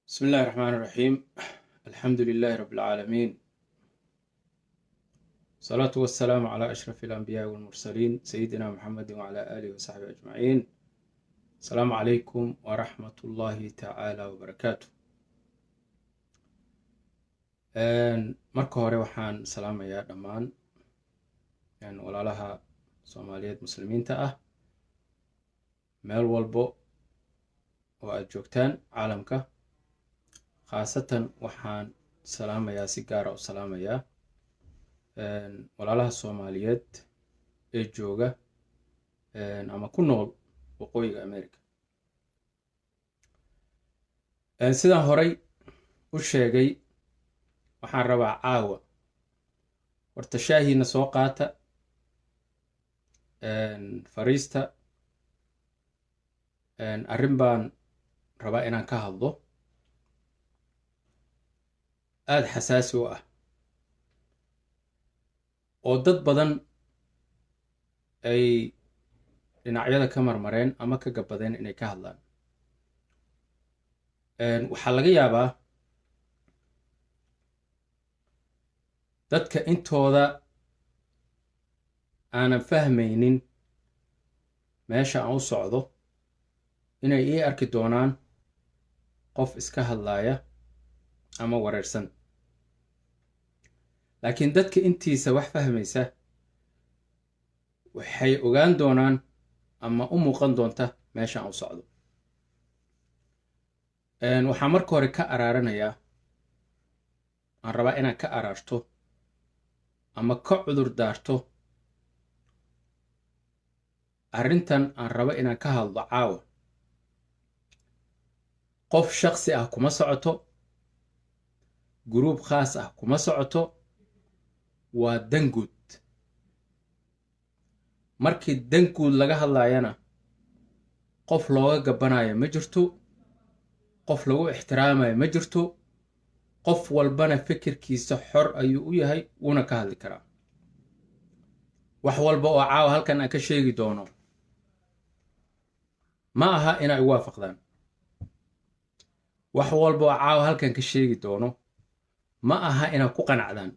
بسم الله الرحمن الرحيم، الحمد لله رب العالمين، والصلاة والسلام على أشرف الأنبياء والمرسلين، سيدنا محمد وعلى آله وصحبه أجمعين. السلام عليكم ورحمة الله تعالى وبركاته. Marka hore waxaan salaamayaa dhammaan walaalaha Soomaaliyeed, Muslimiinta ah, meel walbo oo aad joogtaan caalamka. Khaasatan waxaan salaamayaa, si gaara u salaamayaa, walaalaha Soomaaliyeed ee jooga ama ku nool Waqooyiga America. Sidaan horay u sheegay, waxaan rabaa caawa horta shaahiina soo qaata, fariista. Arrin baan rabaa inaan ka hadlo aada xasaasi u ah oo dad badan ay dhinacyada ka marmareen ama ka gabbadeen inay ka hadlaan. Waxaa laga yaabaa dadka intooda aanan fahmaynin meesha aan u socdo inay ii arki doonaan qof iska hadlaaya ama wareersan, laakiin dadka intiisa wax fahmaysa waxay ogaan doonaan ama u muuqan doonta meesha aan u socdo. Waxaan marka hore ka araaranayaa, aan rabaa inaan ka araarto ama ka cudur daarto arrintan aan rabo inaan ka hadlo caawa. Qof shaksi ah kuma socoto, group khaas ah kuma socoto, waa danguud. Markii danguud laga hadlayana, qof looga gabbanayo ma jirto, qof lagu ixtiraamayo ma jirto. Qof walbana fikirkiisa xor ayuu u yahay, wuuna ka hadli karaa. Wax walba oo caawa halkan aan ka sheegi doono ma aha inay igu waafaqdaan. Wax walba oo caawa halkan ka sheegi doono ma aha inaad ku qanacdaan,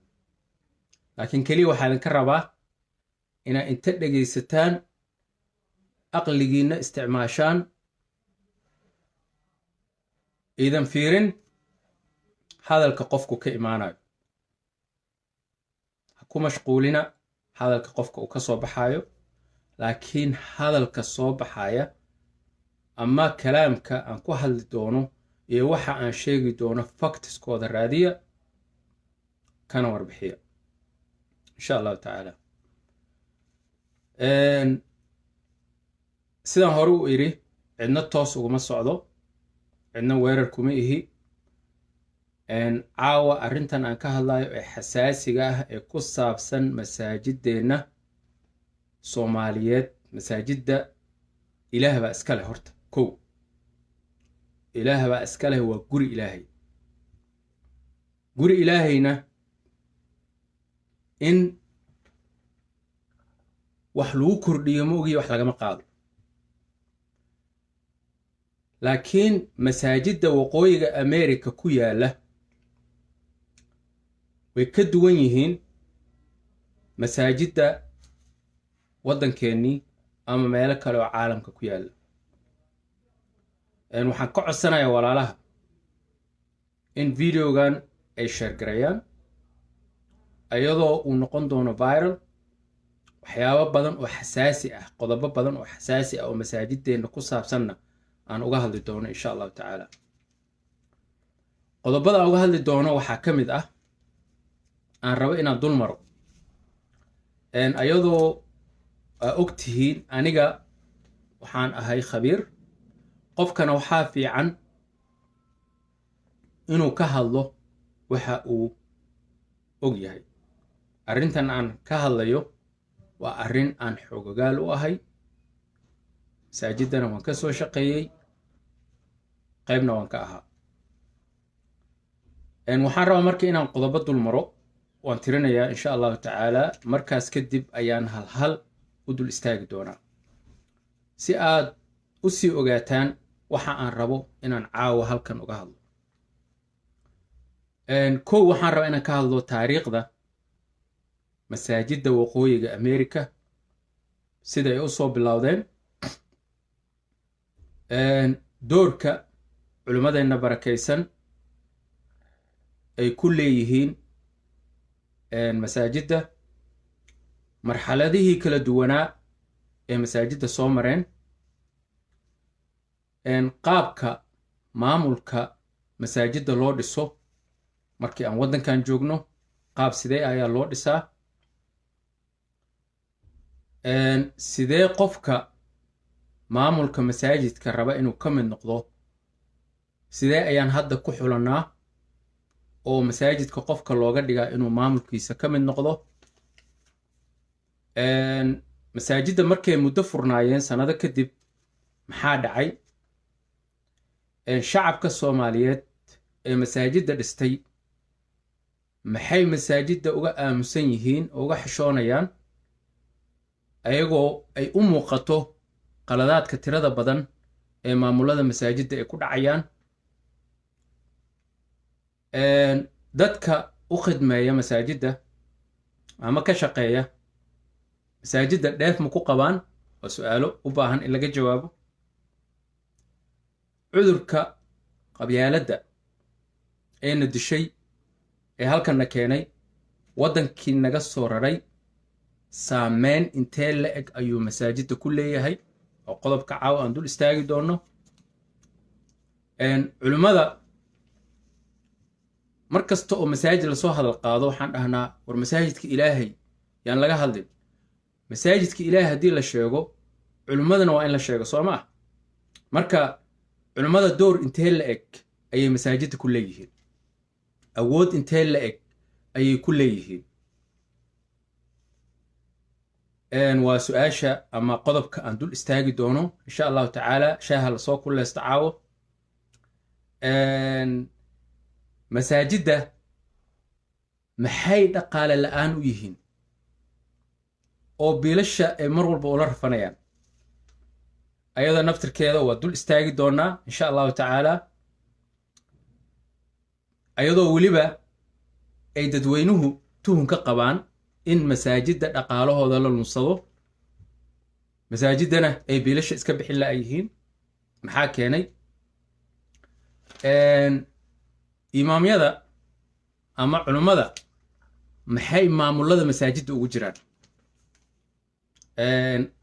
laakiin keliya waxaa idinka rabaa inaad inta dhegaysataan, aqligiinna isticmaashaan, iidan fiirin hadalka qofku ka imaanayo. Ha ku mashquulina hadalka qofka uu ka soo baxaayo, laakiin hadalka soo baxaya ama kalaamka aan ku hadli doono iyo waxa aan sheegi doono facts-kooda raadiya, kana warbixiya, insha Allahu tacaala. Sidaan hore u idhi, cidna toos uguma socdo, cidna weerar kuma ihi. Caawa arrintan aan ka hadlayo ee xasaasiga ah ee ku saabsan masaajideenna Soomaaliyeed, masaajidda Ilaah baa iska leh. Horta kow, Ilaah baa iska leh, waa guri Ilaahay. Guri Ilaahayna in wax lagu kordhiyo ma ogiyo, wax lagama qaado. Laakiin masaajidda Waqooyiga America ku yaalla way ka duwan yihiin masaajidda waddankeennii ama meelo kale oo caalamka ku yaalla. Waxaan ka codsanayaa walaalaha in videogan ay share gareeyaan, iyadoo uu noqon doono viral. Waxyaabo badan oo xasaasi ah, qodobo badan oo xasaasi ah oo masaajideenna ku saabsanna aan uga hadli doono, insha Allahu tacaala. Qodobada aan uga hadli doono waxaa ka mid ah, aan rabo inaan dul maro, ayadoo aa og tihiin aniga waxaan ahay khabiir. Qofkana waxaa fiican inuu ka hadlo waxa uu og yahay. Arrintan aan ka hadlayo waa arrin aan xogagaal u ahay, masaajiddana waan ka soo shaqeeyey, qaybna waan ka ahaa. Waxaan rabaa marka inaan qodobo dul maro. Waan tirinayaa, insha Allahu tacaala. Markaas kadib ayaan halhal u dul istaagi doonaa si aad u sii ogaataan waxa aan rabo inaan caawa halkan uga hadlo. Kow, waxaan rabaa inaan ka hadlo taariikhda masaajidda Waqooyiga America, sida ay u soo bilowdeen, doorka culimmadeenna barakaysan ay ku leeyihiin masaajidda, marxaladihii kala duwanaa ee masaajidda soo mareen, qaabka maamulka masaajidda loo dhiso markii aan waddankan joogno, qaab sidee ayaa loo dhisaa, sidee qofka maamulka masaajidka raba inuu ka mid noqdo, sidee ayaan hadda ku xulannaa oo masaajidka qofka looga dhigaa inuu maamulkiisa ka mid noqdo. Masaajidda markay muddo furnaayeen, sannado kadib, maxaa dhacay? Shacabka Soomaaliyeed ee masaajidda dhistay maxay masaajidda uga aamusan yihiin oo uga xishoonayaan, ayagoo ay u muuqato qaladaadka tirada badan ee maamulada masaajidda ay ku dhacayaan? Dadka u khidmeeya masaajidda ama ka shaqeeya masaajidda dheef ma ku qabaan? Waa su-aalo u baahan in laga jawaabo. Cudurka qabyaaladda ee na dishay, ee halkanna keenay, waddankii naga soo raray, saameyn intee la eg ayuu masaajidda ku leeyahay? Oo qodobka caawa aan dul istaagi doono. Culimmada, mar kasta oo masaajid lasoo hadal qaado, waxaan dhahnaa, "War, masaajidka Ilaahay yaan laga hadlin." Masaajidka Ilaahay haddii la sheego, culimmadana waa in la sheego, soo ma ah? Marka culimmada door intee la eg ayay masaajidda ku leeyihiin? Awood intee la eg ayay ku leeyihiin? Waa su-aasha ama qodobka aan dul istaagi doono, insha Allahu tacaala. Shaaha lasoo kuleysto caawo. Masaajidda maxay dhaqaale la-aan u yihiin oo biilasha ay mar walba ula rafanayaan? Ayadoo naftirkeeda waa dul istaagi doonaa, insha Allahu tacaala, ayadoo weliba ay dadweynuhu tuhun ka qabaan in masaajidda dhaqaalahooda la lunsado, masaajiddana ay biilasha iska bixin la-yihiin. Maxaa keenay? Imaamyada ama culummada maxay maamulada masaajidda ugu jiraan?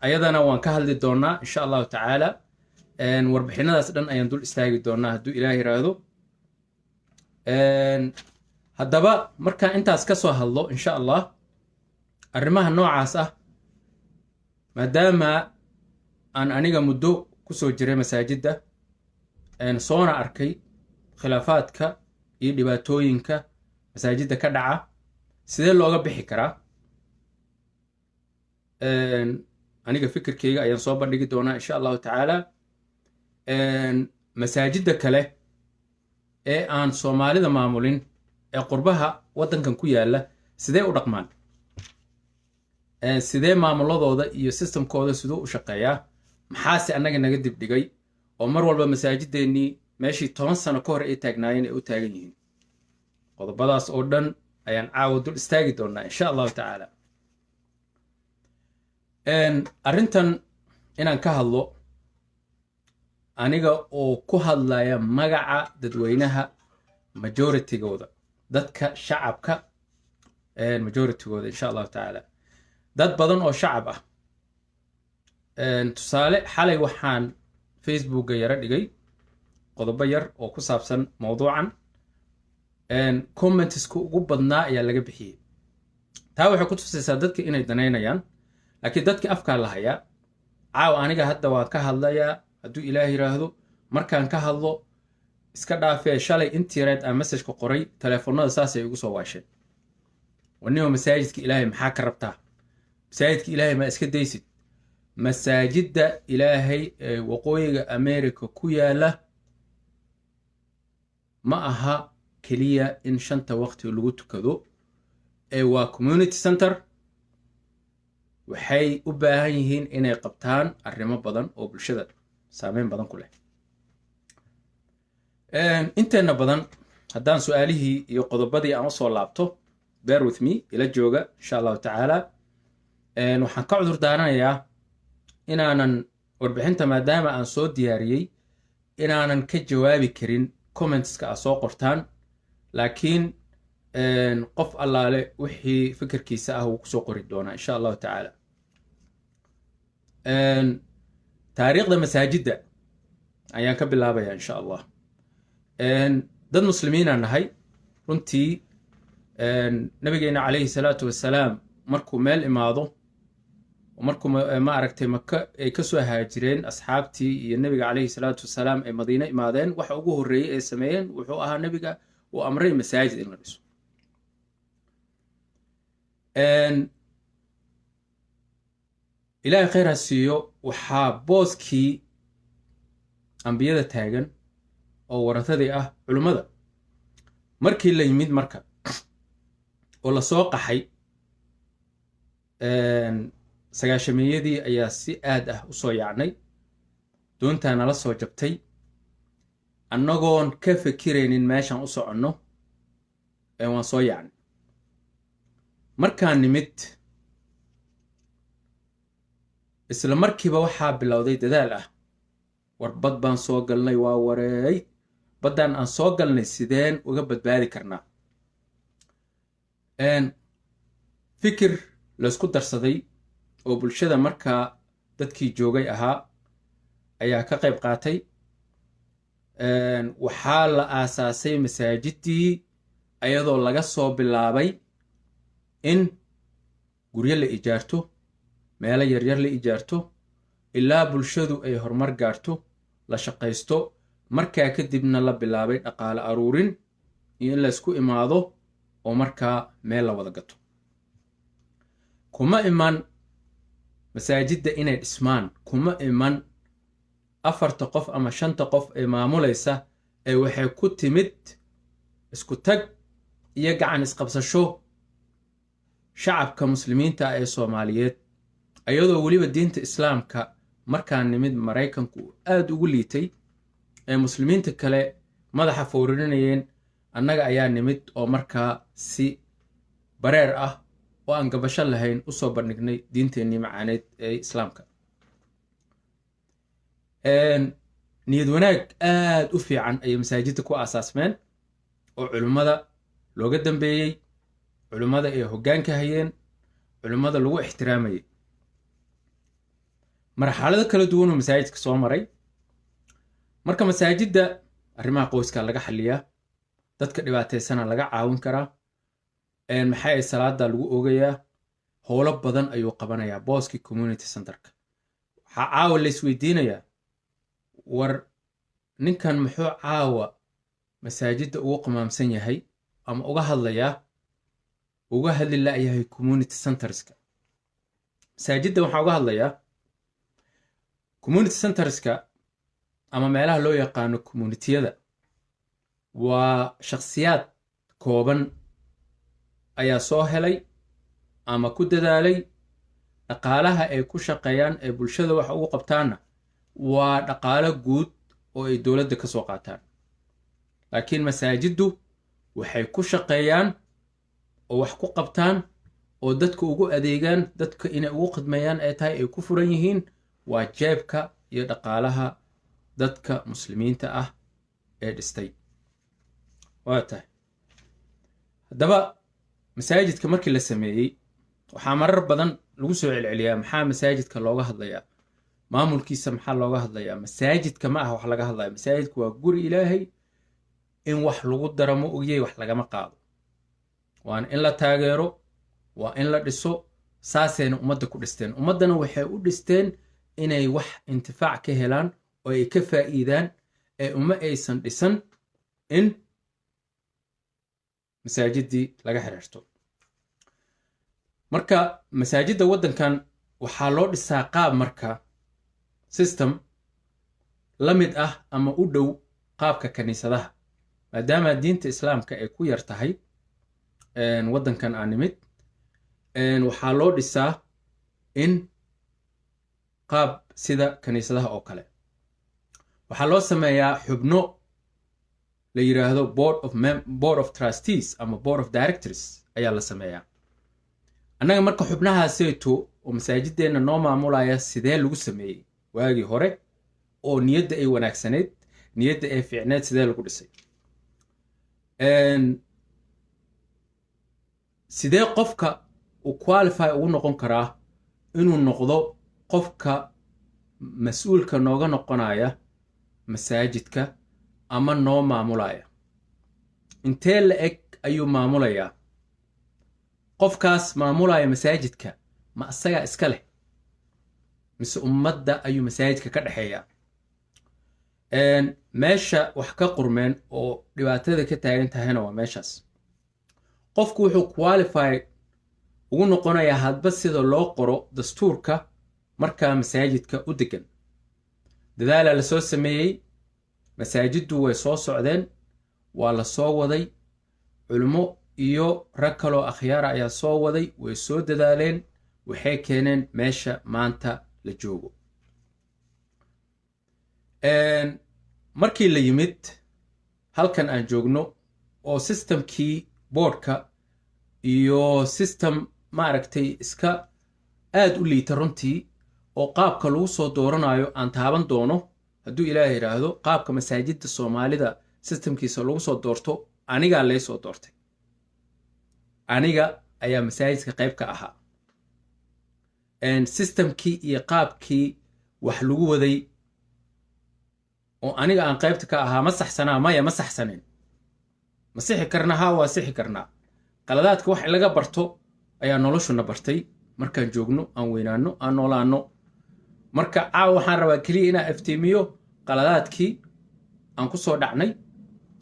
Ayadana waan ka hadli doonaa, insha Allahu tacaala. Warbixinadaas dhan ayaan dul istaagi doonaa, hadduu Ilaah yiraahdo. Haddaba markaan intaas ka soo hadlo, insha Allah, arrimaha noocaas ah, maadaama aan aniga muddo kusoo jiray masaajidda, soona arkay khilaafaadka iyo dhibaatooyinka masaajidda ka dhaca, sidee looga bixi karaa, aniga fikirkeyga ayaan soo bandhigi doonaa, insha Allahu tacaala. Masaajidda kale ee aan Soomaalida maamulin ee qurbaha waddankan ku yaalla sidee u dhaqmaan? Sidee maamuladooda iyo systemkooda siduu u shaqeeyaa? Maxaase annaga naga dibdhigay oo mar walba masaajideennii meeshii 10 sano ka hor ay taagnaayeen ay u taagan yihiin? Qodobadaas oo dhan ayaan caawa dul istaagi doonaa, insha Allahu tacaala. Arrintan inaan ka hadlo aniga oo ku hadlaya magaca dadweynaha majoritygooda, dadka shacabka majoritygooda, insha Allahu tacaala, dad badan oo shacab ah. Tusaale, xalay waxaan Facebooka yaro dhigay qodobo yar oo ku saabsan mawduucan. Commentska ugu badnaa ayaa laga bixiyey. Taa waxay ku tusaysaa dadka inay danaynayaan, laakiin dadka afkaa la hayaa. Caawa aniga hadda waan ka hadlayaa, hadduu Ilaah yiraahdo. Markaan ka hadlo iska dhaafee, shalay intii yareed aan messageka qoray, telefoonada saasay igu soo waasheen: "Wanimo, masaajidka Ilaahay maxaa ka rabtaa? Masaajidka Ilaahay maa iska daysid?" Masaajidda Ilaahay ee Waqooyiga America ku yaala ma aha keliya in shanta waqti lagu tukado ee waa community center. Waxay u baahan yihiin inay qabtaan arrimo badan oo bulshada saameyn badan ku leh. Inteenna badan Haddaan su-aalihii iyo qodobadii aan usoo laabto, bear with me, ila jooga insha Allahu tacaala. Waxaan ka cudur daaranayaa inaanan warbixinta, maadaama aan soo diyaariyey, inaanan ka jawaabi karin commentska aad soo qortaan, laakiin qof allaale wixii fikirkiisa ah wuu kusoo qori doonaa insha Allahu tacaala. Taariikhda masaajidda ayaan ka bilaabaya insha Allah. Dad muslimiinaan nahay runtii. Nabigeena calayhi salaatu wasalaam markuu meel imaado, markuu, ma aragtay, Maka ay kasoo haajireen asxaabtii iyo Nebiga calayhi salaatu wasalaam ay Madiine imaadeen, waxa ugu horreeyey ay sameeyeen wuxuu ahaa Nebiga uu amray masaajid in la dhiso. Ilaahay khayr ha siiyo, waxaa booskii ambiyada taagan oo waratadii ah culimmada. Markii la yimid marka oo lasoo qaxay 90-meeyadii ayaa si aad ah usoo yaacnay, doontaa nala soo jabtay, annagoon ka fikiraynin meeshaan u soconno, waan soo yaacnay. Markaan nimid, isla markiiba waxaa bilowday dadaal ah: war bad baan soo galnay, waa wareey, baddan aan soo galnay sideen uga badbaadi karnaa? Fikir laysku darsaday oo bulshada markaa dadkii joogay ahaa ayaa ka qayb qaatay. Waxaa la aasaasay masaajidii, ayadoo laga soo bilaabay in guryo la ijaarto, meelo yaryar la ijaarto, ilaa bulshadu ay horumar gaarto, la shaqaysto. Markaa kadibna la bilaabay dhaqaale aruurin iyo in laysku imaado oo markaa meel la wada gato. Kuma iman masaajidda inay dhismaan, kuma iman afarta qof ama shanta qof ee maamulaysa, ee waxay ku timid isku tag iyo gacan isqabsasho shacabka muslimiinta ah ee Soomaaliyeed, ayadoo weliba diinta Islaamka markaa nimid Maraykanku uu aada ugu liitay ee muslimiinta kale madaxa fowrinayeen. Annaga ayaa nimid oo markaa si bareer ah oo aan gabasho lahayn usoo bandhignay diinteennii macaaneed ee Islaamka. Niyad wanaag aada u fiican ayay masaajidda ku aasaasmeen oo culimmada looga dambeeyey, culimmada ay hoggaanka hayeen, culimmada lagu ixtiraamayay. Marxalado kala duwan oo masaajidka soo maray. Marka masaajidda arrimaha qoyska laga xaliyaa, dadka dhibaataysana laga caawin karaa, maxay ay salaada lagu ogayaa, howlo badan ayuu qabanayaa booskii community centerka. Waxaa caawa la isweydiinayaa: war ninkan muxuu caawa masaajidda ugu qamaamsan yahay ama uga hadlayaa, uga hadli la'yahay community centerska? Masaajidda waxaa uga hadlayaa community centerska ama meelaha loo yaqaano communitiyada waa shakhsiyaad kooban ayaa soo helay ama ku dadaalay. Dhaqaalaha ay ku shaqeeyaan ee bulshada wax ugu qabtaanna waa dhaqaalo guud oo ay dowladda ka soo qaataan, laakiin masaajiddu waxay ku shaqeeyaan oo wax ku qabtaan oo dadka ugu adeegaan, dadka inay ugu khidmeeyaan ay tahay, ay ku furan yihiin, waa jeebka iyo dhaqaalaha dadka muslimiinta ah ee dhistay. Waa tahay. Haddaba masaajidka markii la sameeyey, waxaa marar badan lagu soo celceliyaa: maxaa masaajidka looga hadlayaa? Maamulkiisa maxaa looga hadlayaa? Masaajidka ma aha wax laga hadlaya. Masaajidka waa guri Ilaahay, in wax lagu daro ma ogiyey, wax lagama qaado. Waana in la taageero, waa in la dhiso. Saasayna ummadda ku dhisteen. Ummaddana waxay u dhisteen inay wax intifaac ka helaan oo ay ka faa'iidaan, ee uma aysan dhisan in masaajiddii laga xiriirto. Marka masaajidda waddankan waxaa loo dhisaa qaab marka system la mid ah ama u dhow qaabka kaniisadaha, maadaama diinta Islaamka ay ku yar tahay waddankan aan nimid. Waxaa loo dhisaa in qaab sida kaniisadaha oo kale. Waxaa loo sameeyaa xubno La yidhaahdo board of trustees ama board of directors ayaa la sameeyaa. Annaga marka xubnahaaseeto oo masaajideenna noo maamulaya sidee lagu sameeyey waagii hore oo niyadda ay wanaagsanayd, niyadda ay fiicneed, sidee lagu dhisay? Sidee qofka uu qualify ugu noqon karaa inuu noqdo qofka mas-uulka nooga noqonaya masaajidka ama noo maamulaya? Intee la eg ayuu maamulayaa qofkaas maamulaya masaajidka? Ma asagaa iska leh mise ummadda ayuu masaajidka ka dhexeeyaa? Meesha wax ka qurmeen oo dhibaatada ka taagan tahayna waa meeshaas. Qofku wuxuu qualify ugu noqonayaa hadba sida loo qoro dastuurka markaa masaajidka u degan. Dadaalaa la soo sameeyey, masaajiddu way soo socdeen, waa la soo waday, culimo iyo rag kaloo akhyaara ayaa soo waday, way soo dadaaleen, waxay keeneen meesha maanta la joogo. Markii la yimid halkan aan joogno oo systemkii boardka iyo system maaragtay iska aad u liita runtii, oo qaabka lagu soo dooranayo aan taaban doono hadduu Ilaah yidhaahdo, qaabka masaajidda Soomaalida systemkiisa lagu soo doorto, anigaa lay soo doortay, aniga ayaa masaajidka qayb ka ahaa. Systemkii iyo qaabkii wax lagu waday oo aniga aan qaybta ka ahaa ma saxsanaa? Maya, ma saxsanin. Ma sixi karnaa? Haa, waa sixi karnaa. Qaladaadka wax laga barto ayaa noloshuna bartay markaan joogno, aan weynaano, aan noolaano. Marka caawa waxaan rabaa keliya inaan iftiimiyo qaladaadkii aan ku soo dhacnay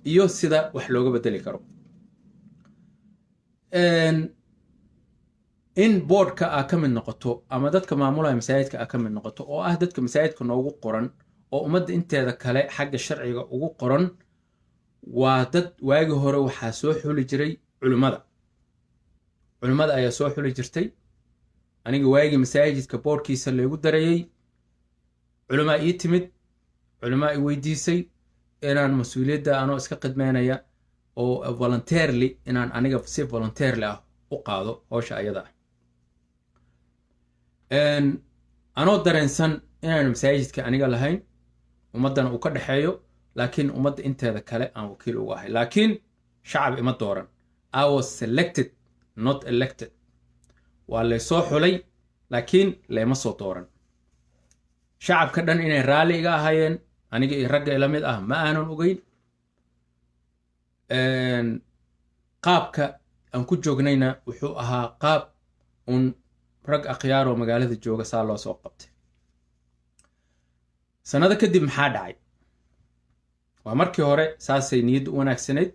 iyo sida wax looga bedeli karo. In boardka aa ka mid noqoto ama dadka maamulaya masaajidka aa ka mid noqoto, oo ah dadka masaajidka noogu qoran oo ummadda inteeda kale xagga sharciga ugu qoran, waa dad waagii hore waxaa soo xuli jiray culimmada. Culimmada ayaa soo xuli jirtay. Aniga waagii masaajidka boardkiisa laygu darayey, culimaa ii timid, culimaa i weydiisay inaan mas-uuliyadda anoo iska khidmeynaya oo voluntarily, inaan aniga si voluntarily ah u qaado howsha ayada ah. Anoo dareensan inaan masaajidka aniga lahayn, ummaddana uu ka dhexeeyo, laakiin ummadda inteeda kale aan wakiil ugu ahay, laakiin shacab ima dooran. I was selected, not elected. Waa laysoo xulay laakiin layma soo dooran. Shacabka dhan inay raalli iga ahaayeen aniga iyo ragga ila mid ah ma aanan ogeyn. Qaabka aan ku joognayna wuxuu ahaa qaab un rag akhyaar oo magaalada jooga saa loo soo qabtay. Sannado kadib maxaa dhacay? Waa markii hore saasay niyadda u wanaagsanayd.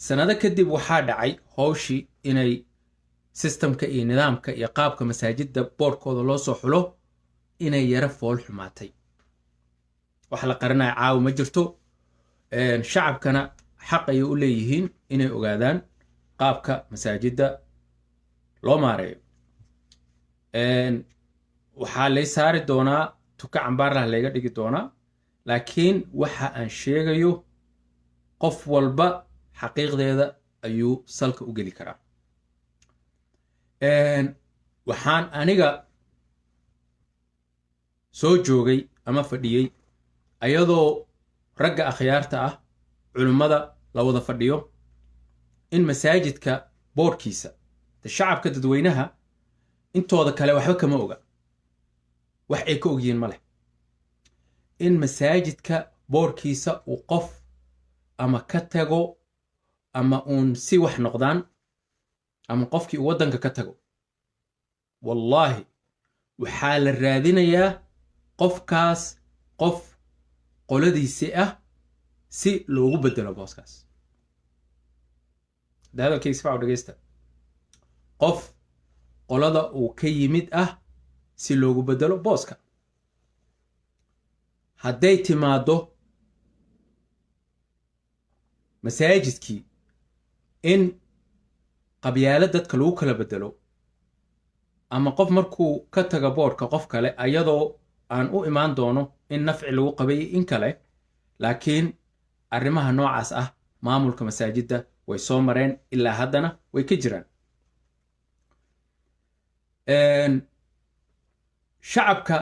Sannado kadib waxaa dhacay howshii inay systemka iyo nidaamka iyo qaabka masaajidda boardkooda loo soo xulo inay yaro fool xumaatay. Wax la qarinaya caawa ma jirto. Shacabkana xaq ayay u leeyihiin inay ogaadaan qaabka masaajidda loo maareeyo. Waxaa lay saari doonaa tuka cambaarlah layga dhigi doonaa, laakiin waxa aan sheegayo qof walba xaqiiqdeeda ayuu salka u geli karaa. Waxaan aniga soo joogay ama fadhiyey ayadoo ragga akhyaarta ah, culimmada la wada fadhiyo, in masaajidka boardkiisa de shacabka dadweynaha intooda kale waxba kama oga, wax ay ka ogyihiin ma leh, in masaajidka boardkiisa uu qof ama ka tago ama uun si wax noqdaan ama qofkii uu waddanka ka tago, wallaahi waxaa la raadinayaa qofkaas qof qoladiisi ah si loogu bedelo booskaas. Hadda hadalkayga si fiican u dhegeysta. Qof qolada uu ka yimid ah si loogu bedelo booska. Hadday timaaddo masaajidkii in qabyaalo dadka lagu kala bedelo ama qof markuu ka tago boardka qof kale, ayadoo aan u imaan doono in nafci lagu qabay in kale, laakiin arrimaha noocaas ah Maamulka masaajidda way soo mareen, ilaa haddana way ka jiraan. Shacabka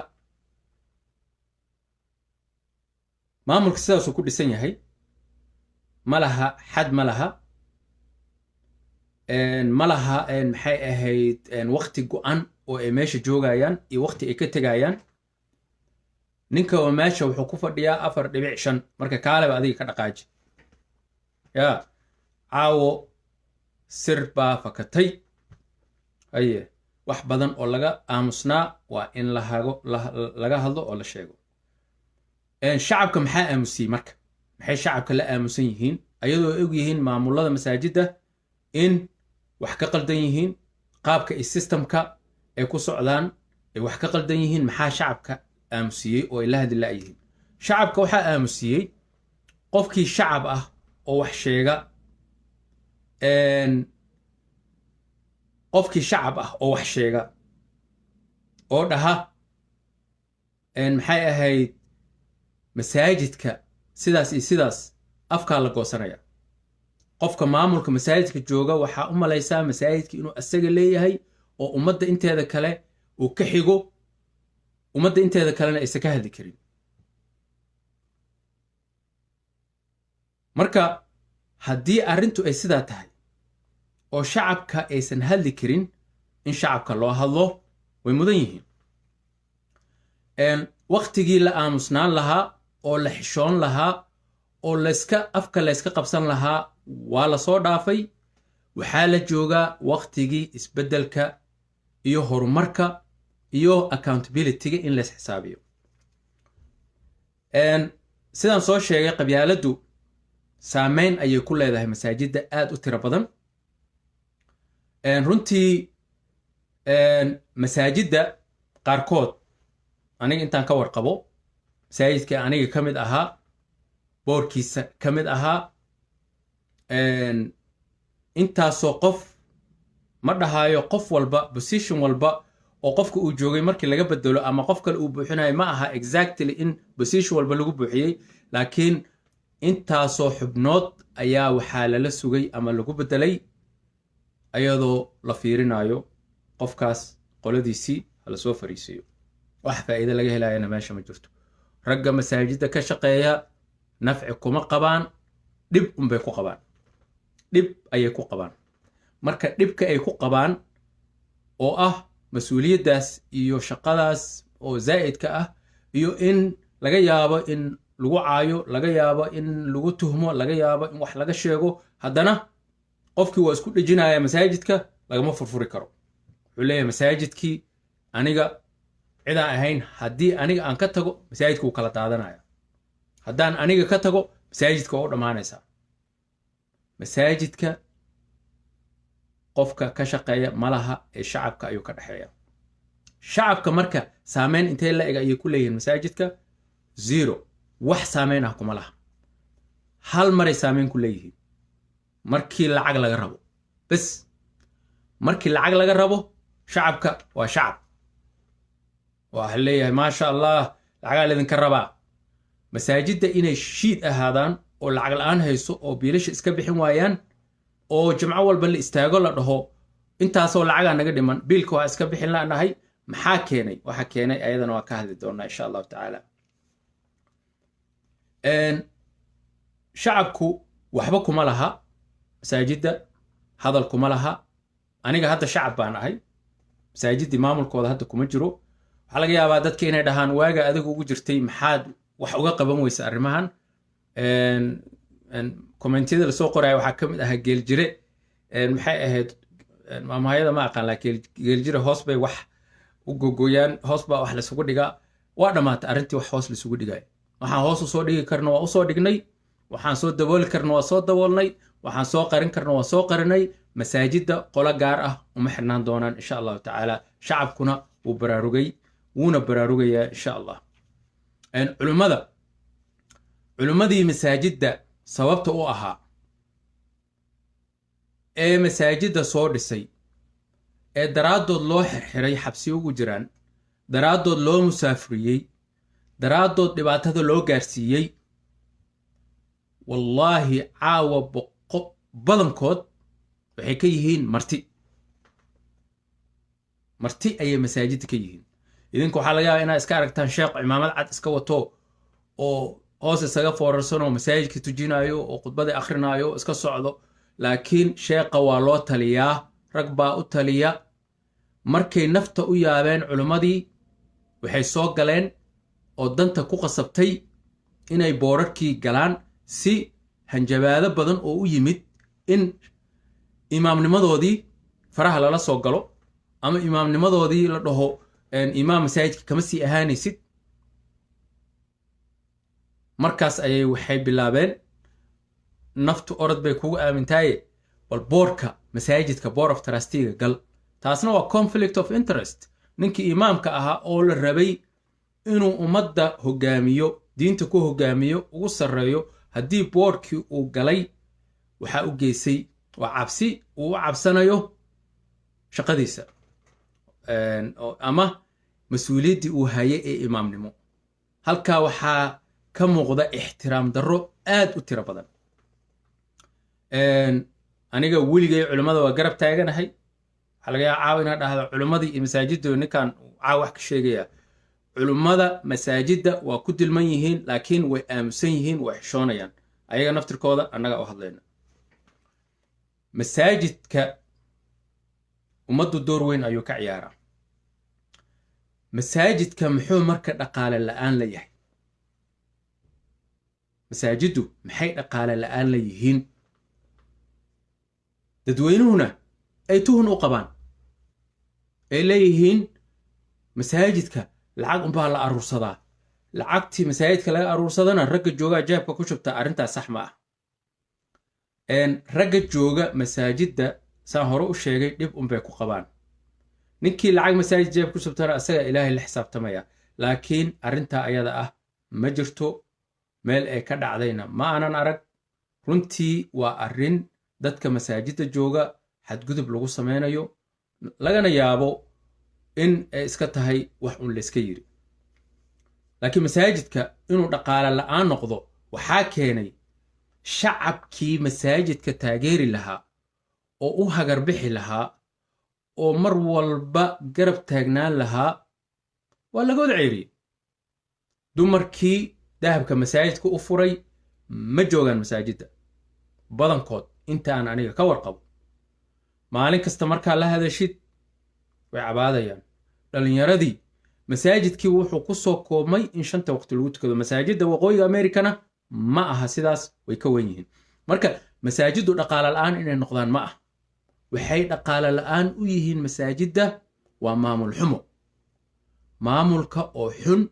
maamulka sidaasuu ku dhisan yahay. Ma laha xad, ma laha, ma laha, maxay ahayd, waqti go-an oo ay meesha joogayaan iyo waqti ay ka tegayaan. Ninka oo meesha wuxuu ku fadhiyaa 4.5. Marka kaaleba adiga ka dhaqaaji ya. Caawo sir baa fakatay. Haye, wax badan oo laga aamusnaa waa in lahago laga hadlo oo la sheego. Shacabka maxaa aamusiyey? Marka maxay shacabka la aamusan yihiin, ayadoo og yihiin maamulada masaajidda in wax ka qaldan yihiin, qaabka iyo systemka ay ku socdaan ay wax ka qaldan yihiin? Maxaa shacabka aamusiyey oo ay la hadli la'yihiin? Shacabka waxaa aamusiyey qofkii shacab ah oo wax sheega, qofkii shacab ah oo wax sheega oo dhaha, maxay ahayd, masaajidka sidaas iyo sidaas, afkaa la goosanaya. Qofka maamulka masaajidka jooga waxaa u malaysaa masaajidka inuu asaga leeyahay oo ummadda inteeda kale uu ka xigo, ummadda inteeda kalena aysan ka hadli karin. Marka haddii arrintu ay sidaa tahay oo shacabka aysan hadli karin, in shacabka loo hadlo way mudan yihiin. Waktigii la aamusnaan lahaa oo la xishoon lahaa oo layska afka layska qabsan lahaa waa la soo dhaafay. Waxaa la joogaa waktigii isbeddelka iyo horumarka iyo accountability-ga in lays xisaabiyo. Sidaan soo sheegay, qabyaaladdu saameyn ayay ku leedahay masaajidda aad u tiro badan. Runtii masaajidda qaarkood, aniga intaan ka warqabo, masaajidka aniga ka mid ahaa, boorkiisa ka mid ahaa, intaasoo qof, ma dhahaayo qof walba position walba oo qofka uu joogay markii laga bedelo ama qof kale uu buuxinayo, ma aha exactly in position walba lagu buuxiyey, laakiin intaasoo xubnood ayaa waxaa lala sugay ama lagu bedelay ayadoo la fiirinayo qofkaas qoladiisii hala soo fariisiiyo. Wax faa'iide laga helayana meesha ma jirto. Ragga masaajidda ka shaqeeya nafci kuma qabaan, dhib unbay ku qabaan, dhib ayay ku qabaan. Marka dhibka ay ku qabaan oo ah mas-uuliyaddaas iyo shaqadaas oo zaa'idka ah, iyo in laga yaabo in lagu caayo, laga yaabo in lagu tuhmo, laga yaabo in wax laga sheego, haddana qofkii waa isku dhejinaya, masaajidka lagama furfuri karo. Wuxuu leeyahay, masaajidkii aniga cidaan ahayn, haddii aniga aan ka tago, masaajidka wuu kala daadanaya. Haddaan aniga ka tago, masaajidka waa u dhammaanaysaa. Masaajidka qofka ka shaqeeya malaha ee shacabka ayuu ka dhexeeya. Shacabka marka saameyn intee la eg ayay ku leeyihiin masaajidka? Zero, wax saameyn ah kuma laha. Hal maray saameyn ku leeyihiin, markii lacag laga rabo bes. Markii lacag laga rabo, shacabka waa shacab, waxa leeyahay, maasha Allah, lacagaa laydinka rabaa. Masaajidda inay shiid ahaadaan oo lacag la-aan hayso oo biilasha iska bixin waayaan oo jimco walba la istaago, la dhaho intaasoo lacagaa naga dhiman, biilka waa iska bixin lanahay, maxaa keenay? Waxa keenay ayadana waa ka hadli doonaa, insha Allahu tacaala. Shacabku waxba kuma laha masaajidda, hadal kuma laha. Aniga hadda shacab baan ahay, masaajiddii maamulkooda hadda kuma jiro. Waxaa laga yaabaa dadka inay dhahaan, waaga adigu ugu jirtay maxaad wax uga qaban weysa arrimahan? Commentiyada lasoo qoraya waxaa ka mid ahaa geeljire, maxay ahayd maamahayada, ma aqaan, laakiin geeljire hoos bay wax u gogoyaan, hoos baa wax laisugu dhigaa. Waa dhammaatay arrintii wax hoos laisugu dhigaya. Waxaan hoos usoo dhigi karno waa usoo dhignay, waxaan soo dabooli karno waa soo daboolnay, waxaan soo qarin karno waa soo qarinay. Masaajidda qolo gaar ah uma xirnaan doonaan, insha Allahu tacaala. Shacabkuna wuu baraarugay, wuuna baraarugayaa, insha Allah. Culimmada, culimmadii masaajidda sababta u ahaa ee masaajidda soo dhisay ee daraaddood loo xirxiray, xabsi ugu jiraan, daraaddood loo musaafuriyey, daraaddood dhibaatada loo gaarsiiyey. Wallaahi, caawa boqo badankood waxay ka yihiin marti. Marti ayay masaajidda ka yihiin. Idinka waxaa laga yaaba inaad iska aragtaan sheekh cimaamad cad iska wato oo hoos isaga foorarsanoo masaajidka tujinayo oo khudbadii akhrinayo, iska socdo, laakiin sheekha waa loo taliyaa, rag baa u taliya. Markay nafta u yaabeen culimmadii, waxay soo galeen oo danta ku qasabtay inay boorarkii galaan, si hanjabaado badan oo u yimid in imaamnimadoodii faraha lala soo galo ama imaamnimadoodii la dhaho imaam masaajidka kama sii ahaanaysid. Markaas ayay waxay bilaabeen, naftu orod bay kugu aamintaaye, bal boardka masaajidka, board of trusteega gal. Taasna waa conflict of interest. Ninkii imaamka ahaa oo la rabay inuu ummadda hogaamiyo, diinta ku hogaamiyo, ugu sarreeyo, haddii boardkii uu galay, waxaa u geysay waa cabsi uu u cabsanayo shaqadiisa ama mas-uuliyaddii uu hayay ee imaamnimo. Halkaa waxaa ka muuqda ixtiraam darro aad u tiro badan. Aniga weligay culimmada waa garab taaganahay. Waxaa laga yaaba caawa inaa dhahdo culimmadii iyo masaajidda ninkan caawa wax ka sheegaya. Culimmada masaajidda waa ku dilman yihiin, laakiin way aamusan yihiin, way xishoonayaan ayaga naftirkooda. Annaga u hadlayna, masaajidka ummaddu door weyn ayuu ka ciyaaraa. Masaajidka muxuu marka dhaqaale la'aan la yahay? Masaajiddu maxay dhaqaale la'aan la yihiin, dadweynuhuna ay tuhun u qabaan, ay leeyihiin masaajidka lacag unbaa la aruursadaa, lacagtii masaajidka laga aruursadana ragga joogaa jeebka ku shubta? Arrintaas sax ma ah. Ragga jooga masaajidda, saan hore u sheegay, dhib unbay ku qabaan. Ninkii lacag masaajid jeeb ku shubtana asaga Ilaahay la xisaabtamaya, laakiin arrintaa ayada ah ma jirto, meel ay ka dhacdayna ma aanan arag. Runtii waa arrin dadka masaajidda jooga xadgudub lagu sameynayo, lagana yaabo in ay iska tahay wax un layska yiri. Laakiin masaajidka inuu dhaqaale la'aan noqdo waxaa keenay shacabkii masaajidka taageeri lahaa oo u hagarbixi lahaa oo mar walba garab taagnaan lahaa waa laga wada ceeriyey. Dumarkii dahabka masaajidka u furay ma joogaan masaajidda badankood, inta aan aniga ka warqabo. Maalin kasta markaa la hadashid way cabaadayaan. Dhallinyaradii masaajidkii wuxuu ku soo koobmay in shanta waqti lagu tukado. Masaajidda Waqooyiga Americana ma aha sidaas, way ka wen yihiin. Marka masaajiddu dhaqaale la'aan inay noqdaan ma ah. Waxay dhaqaale la'aan u yihiin masaajidda waa maamul xumo, maamulka oo xun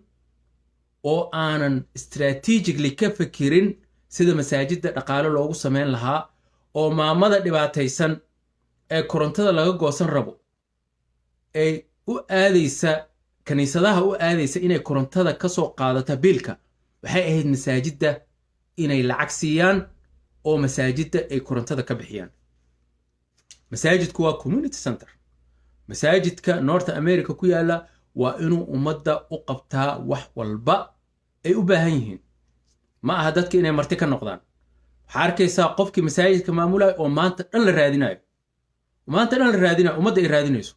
oo aanan strategically ka fikirin sida masaajidda dhaqaale loogu sameyn lahaa, oo maamada dhibaataysan ee korontada laga goosan rabo ay u aadaysa kiniisadaha, u aadaysa inay korontada ka soo qaadata biilka. Waxay ahayd masaajidda inay lacag siiyaan oo masaajidda ay korontada ka bixiyaan. Masaajidku waa community center. Masaajidka North America ku yaalla waa inuu ummadda u qabtaa wax walba ay u baahan yihiin. Ma aha dadka inay marti ka noqdaan. Waxaa arkaysaa qofkii masaajidka maamulayo oo maanta dhan la raadinayo, maanta dhan la raadinayo, ummadda ay raadinayso.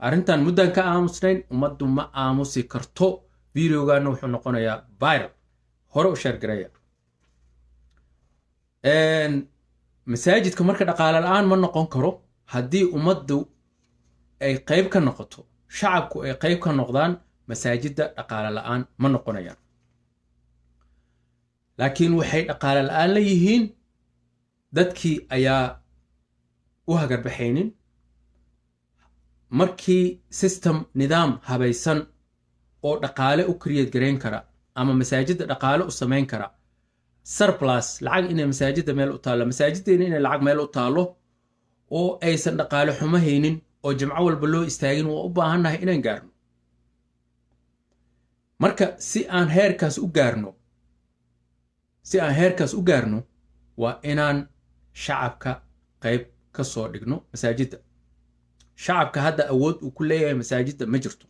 Arrintan muddan ka aamusnayn, ummaddu ma aamusi karto. Videogaana wuxuu noqonayaa viral, hore u share gareeya. Masaajidka marka dhaqaale la'aan ma noqon karo haddii ummaddu ay qayb ka noqoto, shacabku ay qayb ka noqdaan. Masaajidda dhaqaale la'aan ma noqonayaan, laakiin waxay dhaqaale la'aan la yihiin dadkii ayaa u hagarbaxaynin. Markii system, nidaam habaysan oo dhaqaale u create garayn kara ama masaajidda dhaqaale u samayn kara, surplus lacag inay masaajidda meel u taallo, masaajiddeena inay lacag meel u taallo oo aysan dhaqaale xumo haynin oo jimco walba loo istaagin, waa u baahannahay inaan gaarno. Marka si aan heerkaas u gaarno, waa inaan shacabka qayb ka soo dhigno masaajidda. Shacabka hadda awood uu ku leeyahay masaajidda ma jirto.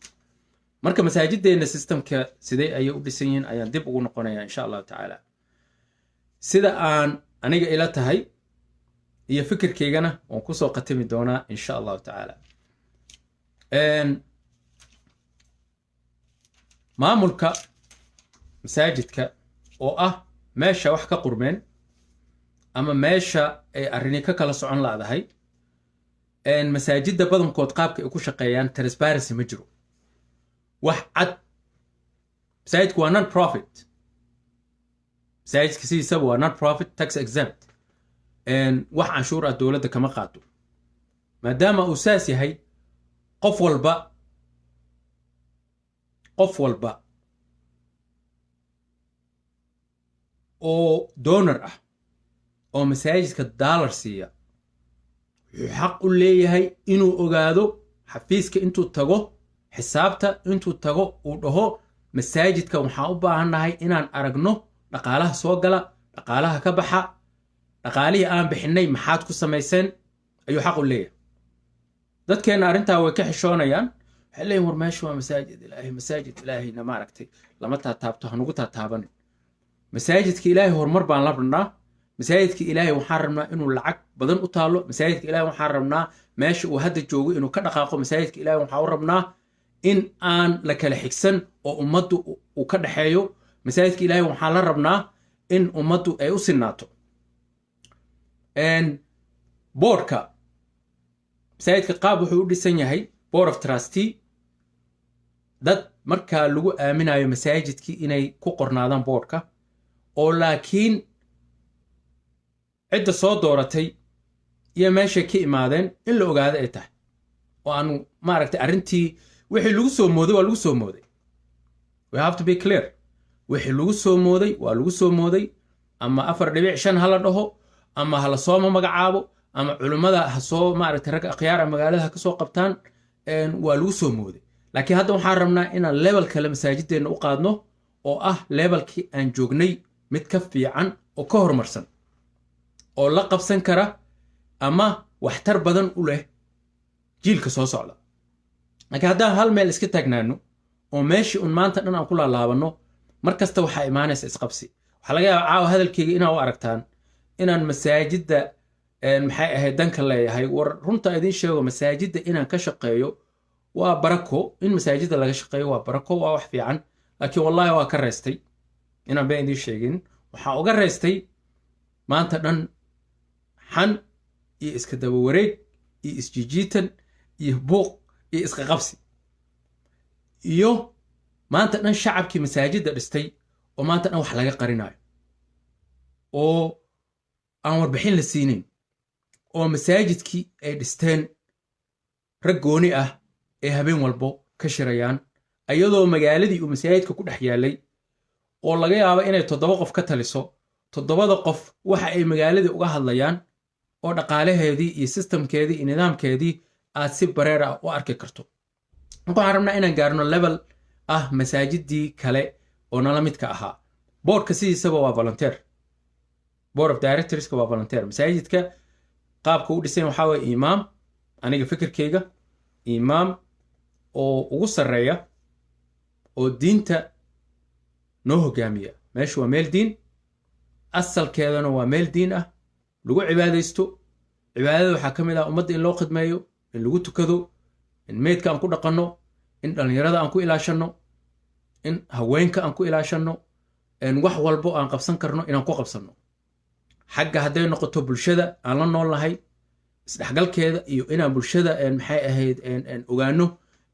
Marka masaajiddeena systemka sidee ayay u dhisan yihiin ayaan dib ugu noqonaya, insha Allahu tacaala. Sida aan aniga ila tahay iyo fikirkaygana waan kusoo khatimi doonaa, insha Allahu tacaala. Maamulka masaajidka oo ah meesha wax ka qurmeen ama meesha ay arrini ka kala socon la'dahay, masaajidda badankood qaabka ay ku shaqeeyaan transparency ma jiro, wax cad. Masaajidku waa non profit. Masaajidka sidiisaba waa non profit, tax exempt, wax canshuur ah dowladda kama qaado. Maadaama uu saas yahay, qof walba oo donor ah oo masaajidka dollar siiya wuxuu xaq u leeyahay inuu ogaado, xafiiska intuu tago, xisaabta intuu tago, uu dhaho: "Masaajidka waxaan u baahannahay inaan aragno dhaqaalaha soo gala, dhaqaalaha ka baxa, dhaqaalihii aan bixinay maxaad ku samayseen?" Ayuu xaq u leeyahay. Dadkeenna arrintaa way ka xishoonayaan. Waxay leeyihin: "War, meesha waa masaajid Ilaahay, masaajid Ilaahayna maaragtay lama taataabto, hanugu taataabanin." Masaajidka Ilaahay horumar baan la rabnaa. Masaajidka Ilaahay waxaan rabnaa inuu lacag badan u taalo. Masaajidka Ilaahay waxaan rabnaa meesha uu hadda joogo inuu ka dhaqaaqo. Masaajidka Ilaahay waxaan u rabnaa in aan la kala xigsan oo ummaddu uu ka dhexeeyo. Masaajidka Ilaahay waxaan la rabnaa in ummaddu ay u sinaato. Boardka masaajidka qaab wuxuu u dhisan yahay board of trustee, dad markaa lagu aaminayo masaajidkii inay ku qornaadaan boardka, oo laakiin cidda soo dooratay iyo meeshay ka imaadeen in la ogaado ay tahay, oo aanu maaragtay arrintii wixii lagu soo mooday waa lagu soo mooday. We have to be clear: wixii lagu soo mooday waa lagu soo mooday. Ama 4.5 ha la dhaho, ama ha la sooma magacaabo, ama culimmada ha soo maaragtay, rag akhyaara magaalada ha ka soo qabtaan, waa lagu soo mooday. Laakiin hadda waxaan rabnaa inaan level kale masaajideenna u qaadno, oo ah levelkii aan joognay mid ka fiican oo ka horumarsan oo la qabsan kara ama waxtar badan u leh jiilka soo socda. Laakiin haddaan hal meel iska taagnaano oo meeshii un maanta dhan aan ku laalaabanno, mar kasta waxaa imaanaysa isqabsi. Waxaa laga yaabaa caawa hadalkeyga inaa u aragtaan inaan masaajidda, maxay ahayd, danka leeyahay. War, runta idiin sheego, masaajidda inaan ka shaqeeyo waa barako. In masaajidda laga shaqeeyo waa barako, waa wax fiican. Laakiin wallahi waa ka reystay, inaan been idiin sheegin. Waxaa uga reystay maanta dhan xan iyo iska daba wareeg iyo isjijiitan iyo buuq iyo iska qabsi iyo maanta dhan shacabkii masaajidda dhistay oo maanta dhan wax laga qarinayo oo aan warbixin la siinayn, oo masaajidkii ay dhisteen rag gooni ah ee habeen walbo ka shirayaan, ayadoo magaaladii uu masaajidka ku dhex yaallay oo laga yaabo inay 7 qof ka taliso. Toddobada qof waxa ay magaaladii uga hadlayaan oo dhaqaalaheedii iyo systemkeedii iyo nidaamkeedii aad si bareer ah u arki karto. Marka waxaan rabnaa inaan gaarno level ah masaajidii kale oo nala midka ahaa. Boardka sidiisaba waa volunteer. Board of directorska waa volunteer. Masaajidka qaabka u dhisan waxaa waye imaam, aniga fikirkayga, imaam oo ugu sarreeya oo diinta noo hogaamiya. Meeshu waa meel diin, asalkeedana waa meel diin ah lagu cibaadaysto. Cibaadada waxaa ka mid ah ummadda in loo khidmeeyo, in lagu tukado, in meydka aan ku dhaqanno, in dhallinyarada aan ku ilaashanno, in haweenka aan ku ilaashanno, wax walbo aan qabsan karno inaan ku qabsanno. Xagga hadday noqoto bulshada aan la nool nahay isdhexgalkeeda iyo inaan bulshada, maxay ahayd, ogaano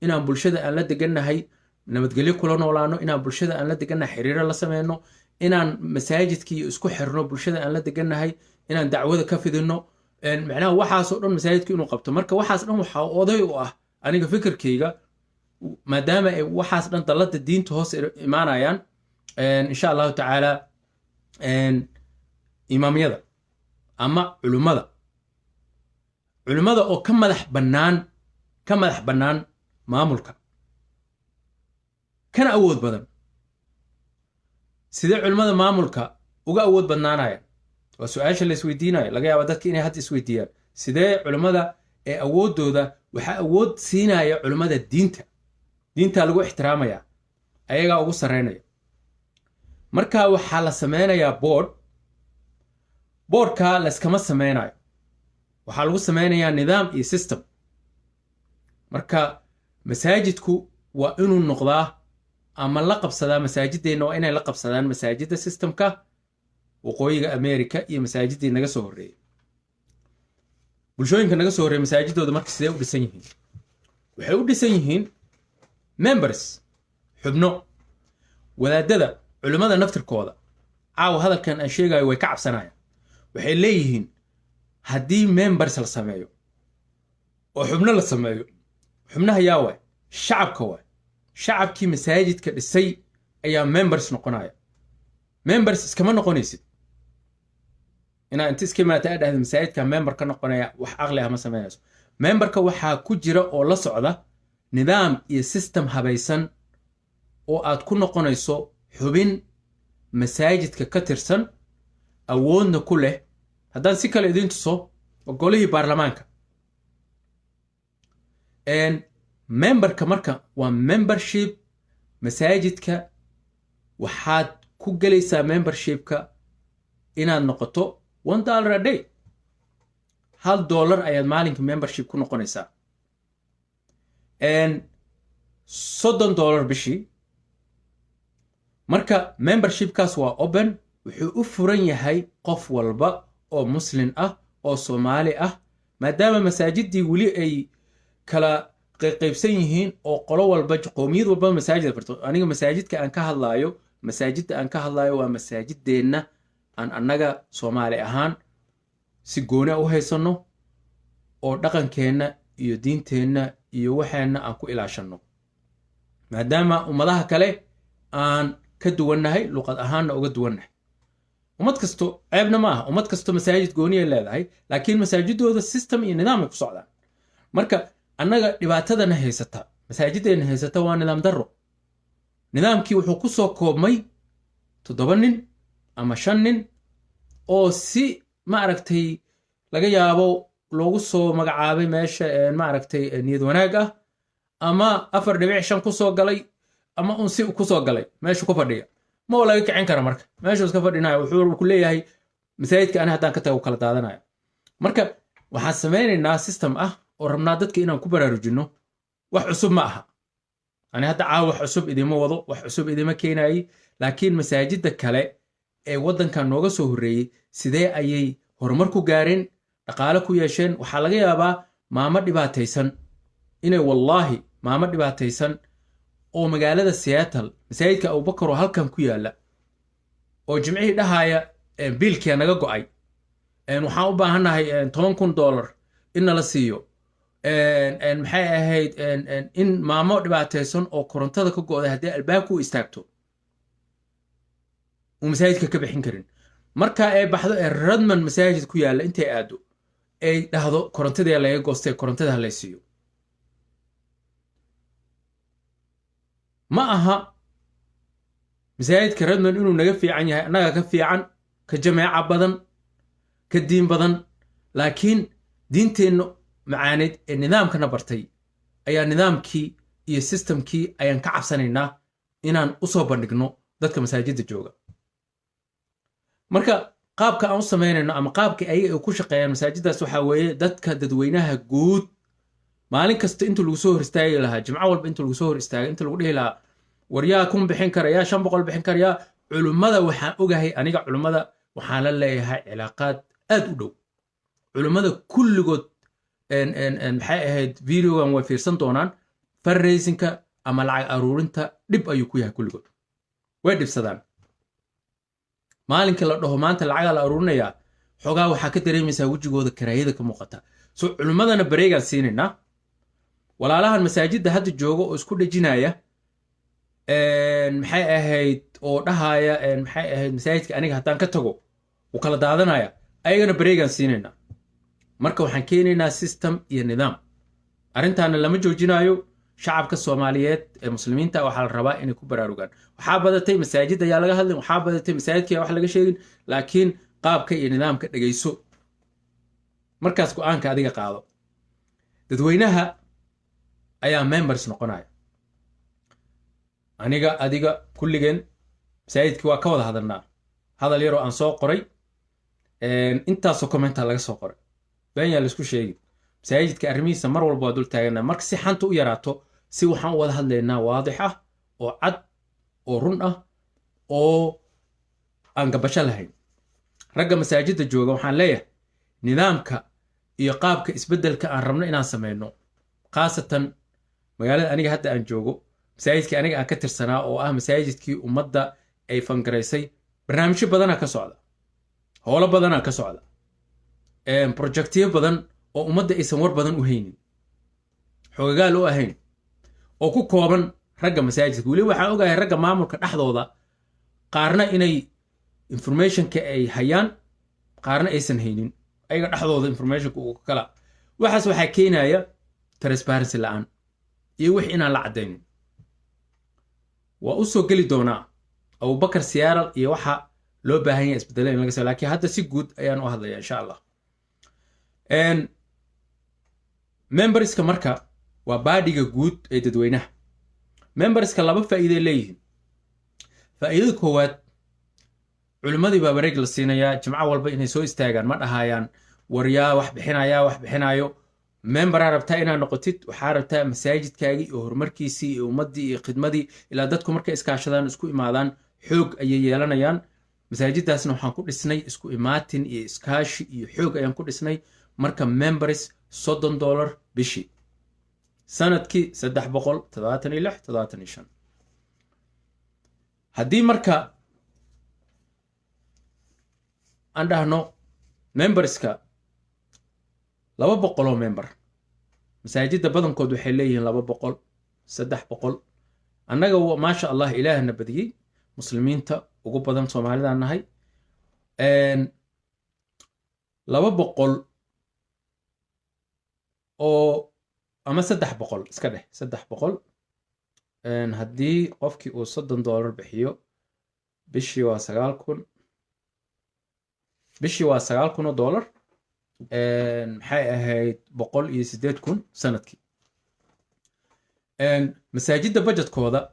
inaan bulshada aan la degannahay nabadgelyo kula noolaano, inaan bulshada aan la degannahay xiriiro la sameyno, inaan masaajidkii isku xirno bulshada aan la degannahay, inaan dacwada ka fidino, macnaha waxaasoo dhan masaajidku inuu qabto. Marka waxaas dhan waxaa oday u ah, aniga fikirkayga, maadaama ay waxaas dhan dallada diinta hoos imaanayaan, insha Allahu tacaala, imaamyada ama culimmada oo ka madax bannaan maamulka, kana awood badan. Sidee culimmada maamulka uga awood badnaanaya? Waa su-aasha la isweydiinayo, laga yaaba dadka inay hadda isweydiiyaan. Sidee culimmada ee awooddooda? Waxaa awood siinaya culimmada diinta. Diintaa lagu ixtiraamaya, ayagaa ugu sarreynaya. Marka waxaa la sameynayaa board. Boardka layskama sameynayo, waxaa lagu sameynayaa nidaam iyo system. Marka masaajidku waa inuu noqdaa ama la qabsadaa, masaajideenna waa inay la qabsadaan masaajidda systemka Waqooyiga America iyo masaajiddii naga soo horreeyey, bulshooyinka naga soo horreeyey. Masaajidooda marka sidee u dhisan yihiin? Waxay u dhisan yihiin members, xubno. Wadaadada, culimmada naftirkooda caawa hadalkan aan sheegayo way ka cabsanayaan. Waxay leeyihiin, haddii members la sameeyo oo xubno la sameeyo, xubnaha yaa waay? Shacabka waay. Shacabkii masaajidka dhisay ayaa members noqonaya. Members iskama noqonaysid. Inaa inta iska imaata aa dhahda masaajidka member ka noqonaya, wax aqli ah ma samaynayso. Memberka waxaa ku jira oo la socda nidaam iyo system habaysan oo aad ku noqonayso xubin masaajidka ka tirsan, awoodna ku leh. Haddaan si kale idiin tuso, golihii baarlamaanka memberka marka waa membership. Masaajidka waxaad ku gelaysaa membershipka inaad noqoto $1 a day. $1 ayaad maalinka membership ku noqonaysaa, $30 bishii. Marka membershipkaas waa open, wuxuu u furan yahay qof walba oo Muslin ah oo Soomaali ah, maadaama masaajidii weli ay kala qaybsan yihiin oo qolo walba, qoomiyad walba masaajid farto. Aniga masaajidka aan ka hadlaayo, masaajidda aan ka hadlaayo waa masaajideenna aan annaga Soomaali ahaan si gooni a u haysanno oo dhaqankeenna iyo diinteenna iyo waxeenna aan ku ilaashanno, maadaama ummadaha kale aan ka duwannahay, luqad ahaanna uga duwannahay. Ummad kasto ceebna ma aha, ummad kasto masaajid gooniyay leedahay, laakiin masaajidooda system iyo nidaamay ku socdaan. Marka annaga dhibaatadana haysata, masaajideenna haysata, waa nidaam darro. Nidaamkii wuxuu ku soo koobmay toddoba nin ama shan nin oo si, ma aragtay, laga yaabo loogu soo magacaabay meesha, ma aragtay, niyad wanaag ah, ama 4.5 ku soo galay, ama un si ku soo galay, meeshu ku fadhiya ma oo laga kicin kara. Marka meeshuu iska fadhinayo wuxuu ku leeyahay, masaajidka ani haddaan ka tago kala daadanaya. Marka waxaan samaynaynaa system ah oo rabnaa dadka inaan ku baraarujinno. Wax cusub ma aha. Ani hadda caawa wax cusub idima wado, wax cusub idima keenayay, laakiin masaajidda kale ee waddankan nooga soo horreeyey sidee ayay horumar ku gaareen, dhaqaale ku yeesheen? Waxaa laga yaabaa maamo dhibaataysan inay, wallaahi, maamo dhibaataysan oo magaalada Seattle, masaajidka Abubakar oo halkan ku yaalla, oo jimcihii dhahaaya, biilkia naga go'ay, waxaan u baahannahay $10,000 in nala siiyo, maxay ahayd, in maamo dhibaataysan oo korontada ka go'day haddii albaabku u istaagto uu masaajidka ka bixin karin. Marka ay baxdo ee Redmond masaajid ku yaalla intay aado ay dhahdo, korontadii laga goostay, korontada ha lay siiyo. Ma aha masaajidka Redmond inuu naga fiican yahay, annaga ka fiican, ka jameeca badan, ka diin badan, laakiin diinteenna macaaneyd ee nidaamkana bartay ayaa nidaamkii iyo systemkii ayaan ka cabsanaynaa inaan u soo bandhigno dadka masaajidda jooga. Marka qaabka aan u samaynayno ama qaabka ayaga ay ku shaqeeyaan masaajiddaas waxaa weeye, dadka dadweynaha guud maalin kasta inta lagu soo hor istaagi lahaa, jimco walba inta lagu soo hor istaagay, inta lagu dhihi lahaa, war yaa 1000 bixin kara, yaa 500 bixin kara, yaa culummada. Waxaan ogahay aniga culummada waxaan la leeyahay cilaaqaad aad u dhow. Culummada kulligood, maxay ahayd, videogan way fiirsan doonaan. Fundraisingka ama lacag aruurinta dhib ayuu ku yahay, kulligood way dhibsadaan. Maalinkii la dhaho maanta lacagaa la aruurinayaa, xoogaa waxaa ka dareemaysaa wejigooda karaahiyada ka muuqata. So culimmadana break-gaan siinaynaa. Walaalahan masaajidda hadda jooga oo isku dhejinaya, maxay ahayd, oo dhahaya, maxay ahayd, masaajidka aniga haddaan ka tago wuu kala daadanaya, ayagana break-gaan siinaynaa. Marka waxaan keenaynaa system iyo nidaam. Arrintaana lama joojinayo. Shacabka Soomaaliyeed ee Muslimiinta waxaa la rabaa inay ku baraarugaan. Waxaa badatay masaajid ayaa laga hadlin, waxaa badatay masaajidka wax laga sheegin, laakiin qaabka iyo nidaamka dhegayso, markaas go-aanka adiga qaado. Dadweynaha ayaa members noqonaya. Aniga, adiga, kulligeen masaajidkii waa ka wada hadalnaa. Hadal yaroo aan soo qoray Intaasoo commenta laga soo qoray. Been yaa laisku sheegi? Masaajidka arrimihiisa mar walba waa dul taaganaa. Marka si xanta u yaraato, si waxaan u wada hadlaynaa waadix ah oo cad oo run ah oo aan gabasho lahayn. Ragga masaajidda jooga waxaan leeyahay, nidaamka iyo qaabka isbeddelka aan rabno inaan sameyno, khaasatan magaalada aniga hadda aan joogo, masaajidkii aniga aan ka tirsanaa oo ah masaajidkii ummadda ay fangaraysay, barnaamijyo badanaa ka socda, howlo badanaa ka socda, projectiyo badan oo ummadda aysan war badan u haynin, xogagaal u ahayn, oo ku kooban ragga masaajidka. Weli waxaan ogahay ragga maamulka dhexdooda qaarna inay informationka ay hayaan, qaarna aysan haynin. Ayaga dhexdooda informationka uu kala waxaas waxaa keenaya transparency la'aan iyo wix inaan la caddaynin. Waa u soo geli doonaa Abubakar Siyaaral iyo waxa loo baahan yahay isbeddela in laga soo, laakiin hadda si guud ayaan u hadlaya, insha Allah. Memberska marka waa bodyga guud ee dadweynaha. Memberska laba faa'iiday leeyihiin. Faa'iidada koowaad, culimmadii baa wareeg la siinayaa. Jimco walba inay soo istaagaan ma dhahayaan waryaa wax bixinaya, wax bixinayo. Memberaa rabtaa inaad noqotid, waxaa rabtaa masaajidkaagii iyo horumarkiisii iyo ummaddii iyo khidmadii. Ilaa dadku markay iskaashadaan, isku imaadaan, xoog ayay yeelanayaan. Masaajiddaasna waxaan ku dhisnay isku imaatin iyo iskaashi iyo xoog ayaan ku dhisnay. Marka members $30 bishii, sanadkii 376.75. Haddii marka aan dhahno memberska 200 oo member, masaajidda badankood waxay leeyihiin 200, 300. Annaga, maasha Allah, ilaahna badiyey, muslimiinta ugu badan Soomaalidaan nahay. 200 oo ama 300 iska dheh, 300, haddii qofkii uu $30 bixiyo bishii, waa 9,000. Bishii waa $9,000. Maxay ahayd, 108,000 sanadkii. Masaajidda budgetkooda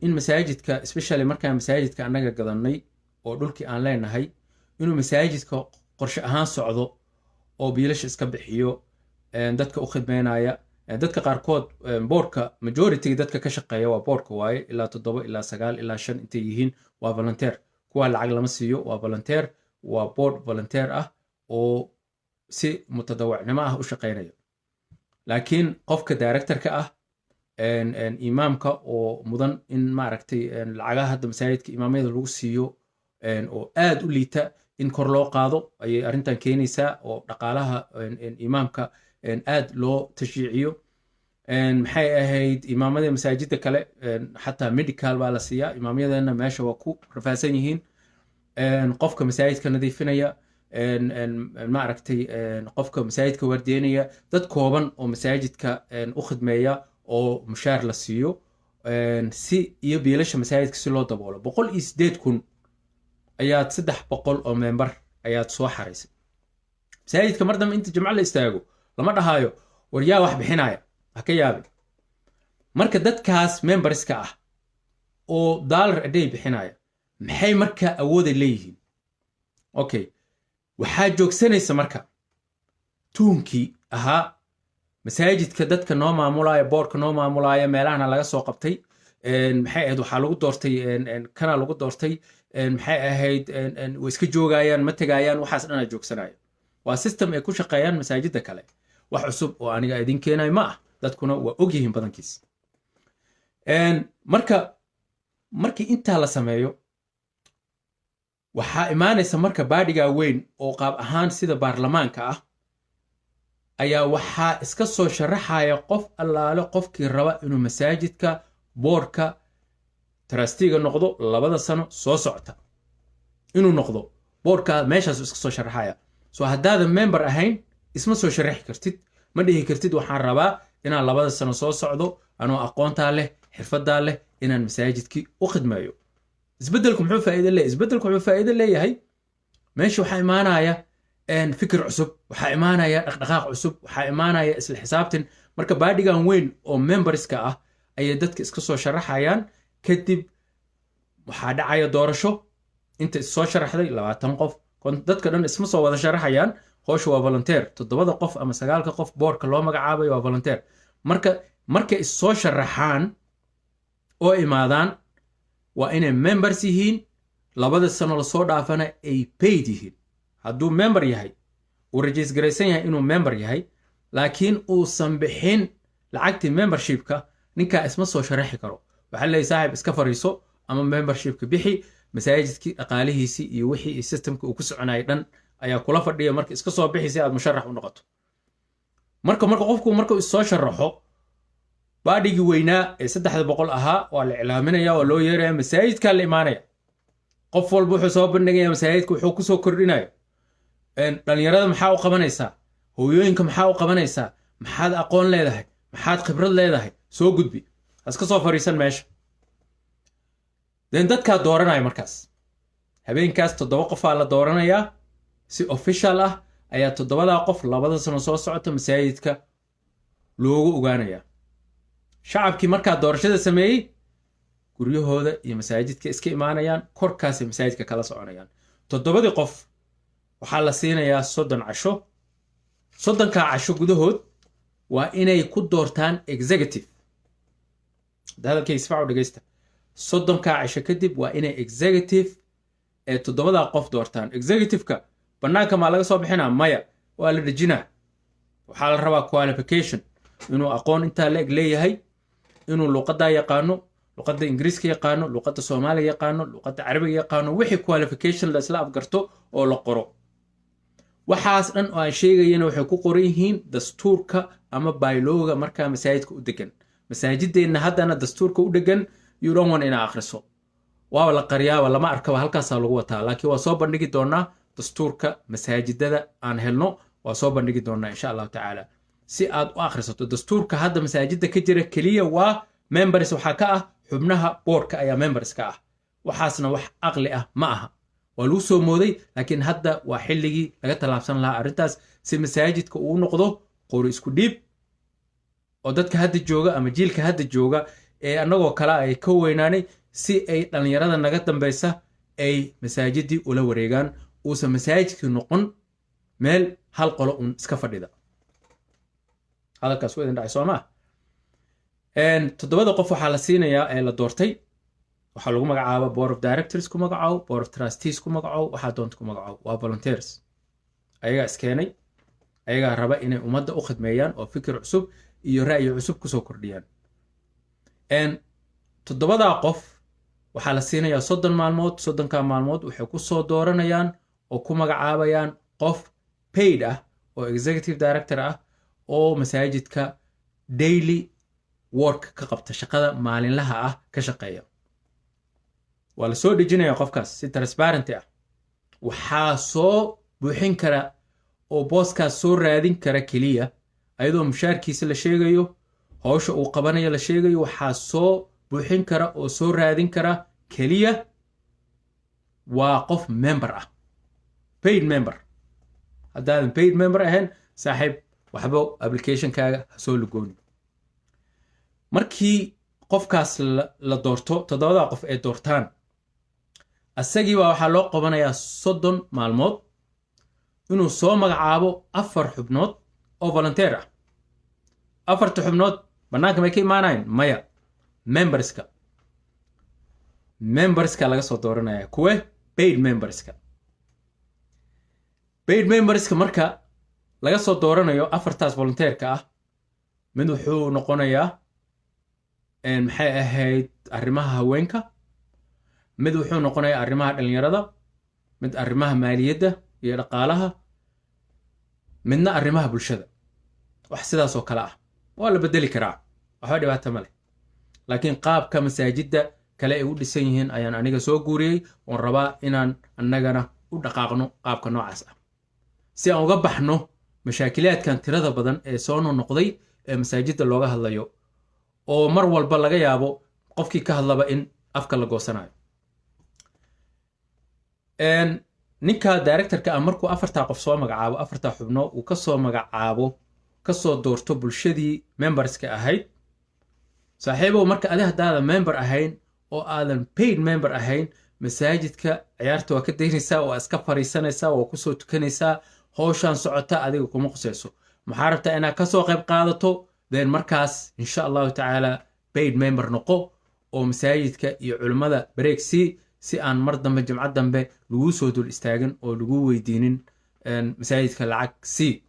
in masaajidka, especially markaan masaajidka annaga gadanay oo dhulkii aan leenahay, inuu masaajidka qorshe ahaan socdo oo biilasha iska bixiyo, dadka u khidmeynaya, dadka qaarkood, boardka, majority dadka ka shaqeeya waa boardka waaye. Ilaa toddoba, ilaa sagaal, ilaa shan intay yihiin waa volunteer. Kuwaa lacag lama siiyo, waa volunteer, waa board volunteer ah oo si mutadawacnimo ah u shaqeynaya. Laakiin qofka directorka ah, imaamka oo mudan in maaragtay lacagaha hadda masaajidka imaamyada lagu siiyo oo aad u liita in kor loo qaado ayay arrintan keenaysaa, oo dhaqaalaha imaamka aad loo tashjiiciyo. Maxay ahayd, imaamada masaajidda kale xataa medical baa la siiyaa. Imaamyadeena meesha waa ku rafaadsan yihiin. Qofka masaajidka nadiifinaya, maaragtay, qofka masaajidka waardiyenaya, dad kooban oo masaajidka u khidmeeya oo mushaar la siiyo si iyo biilasha masaajidka si loo daboolo. 108,000 ayaad 300 oo member ayaad soo xaraysay. Masaajidka mar dambe inta jimco la istaago lama dhahaayo war yaa wax bixinaya, ha ka yaabin. Marka dadkaas memberska ah oo dollar a day bixinaya, maxay marka awooday leeyihiin? Okay, waxaa joogsanaysa marka tuunkii ahaa masaajidka dadka noo maamulaya, boardka noo maamulaya, meelahana laga soo qabtay, maxay ahayd, waxaa lagu doortay kana lagu doortay, maxay ahayd, way iska joogayaan, ma tegayaan. Waxaas dhanaa joogsanaya. Waa system ay ku shaqeeyaan masaajidda kale, wax cusub oo aniga idin keenayo ma ah, dadkuna waa og yihiin badankiis. Marka markii intaa la sameeyo, waxaa imaanaysa marka bodygaa weyn oo qaab ahaan sida baarlamaanka ah ayaa waxaa iska soo sharaxaya qof allaale qofkii raba inuu masaajidka boardka trusteega noqdo 2da sano soo socota, inuu noqdo boardka meeshaas iska soo sharaxaya. So haddaadan member ahayn, isma soo sharaxi kartid, ma dhihi kartid waxaan rabaa inaan 2da sano soo socdo anoo aqoontaa leh, xirfadaa leh, inaan masaajidkii u khidmeeyo. Isbeddelku muxuu faa'iido leeyahay? Isbeddelku wuxuu faa'iido leeyahay, meesha waxaa imaanaya fikir cusub, waxaa imaanaya dhaqdhaqaaq cusub, waxaa imaanaya isla xisaabtin. Marka bodygan weyn oo memberska ah ayay dadka iska soo sharaxayaan. Kadib waxaa dhacaya doorasho. Inta is soo sharaxday 20 qof. Dadka dhan isma soo wada sharaxayaan. Howsha waa volunteer. Toddobada qof ama sagaalka qof boardka loo magacaabayo waa volunteer. Marka markay is soo sharaxaan oo imaadaan, waa inay members yihiin, 2da sano lasoo dhaafana ay paid yihiin. Hadduu member yahay, uu register garaysan yahay inuu member yahay, laakiin uusan bixin lacagtii membershipka, ninkaa isma soo sharaxi karo. Waxaa leeyahy, "Saaxib, iska fariiso ama membershipka bixi." Masaajidkii dhaqaalihiisii iyo wixii iyo systemka uu ku soconayay dhan ayaa kula fadhiya. Marka iska soo bixi si aad musharax u noqoto. Marka qofku markuu is soo sharaxo, bodygii weynaa ee 300 ahaa waa la iclaaminaya, waa loo yeeraya, masaajidkaa la imaanaya. Qof walba wuxuu soo bandhigaya masaajidka wuxuu kusoo kordhinayo. Dhalinyarada maxaa u qabanaysaa? Hooyooyinka maxaa u qabanaysaa? Maxaad aqoon leedahay? Maxaad khibrad leedahay? Soo gudbi, haska soo fadhiisan meesha. Den dadkaa dooranaya. Markaas habeenkaas toddoba qofaa la dooranayaa. Si official ah ayaa toddobadaa qof 2da sano soo socota masaajidka loogu ogaanayaa. Shacabkii markaa doorashada sameeyey guryahooda iyo masaajidka iska imaanayaan, korkaasay masaajidka kala soconayaan. Toddobadii qof waxaa la siinayaa 30 casho. 30kaa casho gudahood waa inay ku doortaan executive. Hadda hadalkayga si fiican u dhegeysta. 30kaa casho kadib waa inay executive ee toddobadaa qof doortaan. Executive-ka bannaanka maa laga soo bixinaa? Maya, waa la dhejinaa. Waxaa la rabaa qualification, inuu aqoon intaa la eg leeyahay, inuu luqaddaa yaqaano, luqadda Ingiriiska yaqaano, luqadda Soomaaliga yaqaano, luqadda Carabiga yaqaano, wixii qualification la isla afgarto oo la qoro. Waxaas dhan oo aan sheegayana waxay ku qoran yihiin dastuurka ama bylawga markaa masaajidka u degan. Masaajideenna haddana dastuurka u degan, you don't want inaa akhriso, waaba la qariyaaba, lama arkaba, halkaasaa lagu wataa. Laakiin waa soo bandhigi doonaa dastuurka masaajidada aan helno, waa soo bandhigi doonaa insha Allahu tacaala si aad u akhrisato. Dastuurka hadda masaajidda ka jira keliya waa members, waxaa ka ah xubnaha boardka ayaa members ka ah. Waxaasna wax aqli ah ma aha, waa lagu soo mooday. Laakiin hadda waa xilligii laga tallaabsan lahaa arrintaas si masaajidka uu noqdo qori isku dhiib oo dadka hadda jooga ama jiilka hadda jooga ee annagoo kale ay ka weynaanay, si ay dhallinyarada naga dambaysa ay masaajidii ula wareegaan, uusan masaajidkii noqon meel hal qolo uun iska fadhida. Hadalkaas waa idin dhacay, soo maa? Toddobada qof waxaa la siinayaa ee la doortay, waxaa lagu magacaaba board of directors ku magacow, board of trustees ku magacow, waxaa doonta ku magacow. Waa volunteers, ayagaa iskeenay, ayagaa raba inay ummadda u khidmeeyaan oo fikir cusub iyo ra'yi cusub kusoo kordhiyaan. Toddobadaa qof waxaa la siinayaa 30 maalmood. 30kaa maalmood waxay ku soo dooranayaan oo ku magacaabayaan qof paid ah oo executive director ah oo masaajidka daily work ka qabta, shaqada maalinlaha ah ka shaqeeya. Waa la soo dhejinaya qofkaas si transparenty ah. Waxaa soo buuxin kara oo booskaas soo raadin kara keliya, ayadoo mushaarkiisa la sheegayo, howsha uu qabanayo la sheegayo, waxaa soo buuxin kara oo soo raadin kara keliya waa qof member ah, paid member. Haddaadan paid member ahayn, saaxiib, waxba applicationkaaga ha soo lugooni. Markii qofkaas la doorto, toddobadaa qof ay doortaan, asagii baa waxaa loo qabanayaa 30 maalmood inuu soo magacaabo afar xubnood oo volunteer ah. Afarta xubnood bannaanka may ka imaanayn? Maya, memberska laga soo dooranaya, kuwe? Paid memberska. Paid memberska marka laga soo dooranayo afartaas volunteerka ah, mid wuxuu noqonayaa, maxay ahayd, arrimaha haweenka, mid wuxuu noqonayaa arrimaha dhalinyarada, mid arrimaha maaliyadda iyo dhaqaalaha, midna arrimaha bulshada, wax sidaas oo kale ah. Waa la bedeli karaa, waxba dhibaato ma leh. Laakiin qaabka masaajidda kale ay u dhisan yihiin ayaan aniga soo guuriyey oon rabaa inaan annagana u dhaqaaqno qaabka noocaas ah, si aan uga baxno mashaakilaadkan tirada badan ee soo noqnoqday ee masaajidda looga hadlayo, oo mar walba laga yaabo qofkii ka hadlaba in afka la goosanayo. Ninka directorka ah markuu afartaa qof soo magacaabo, afartaa xubno uu kasoo magacaabo, kasoo doorto bulshadii memberska ahayd, saaxiibow, marka adi haddaadan member ahayn oo aadan paid member ahayn. Masaajidka ciyaarta waa ka daynaysaa, waa iska fariisanaysaa, waa kusoo tukanaysaa. Howshaan socota adiga kuma qusayso. Maxaa rabtaa inaad kasoo qayb qaadato? Then markaas, insha Allahu tacaala, paid member noqo oo masaajidka iyo culimmada break sii, si aan mar dambe, jimco dambe, laguu soo dul istaagin oo lagu weydiinin masaajidka lacag sii.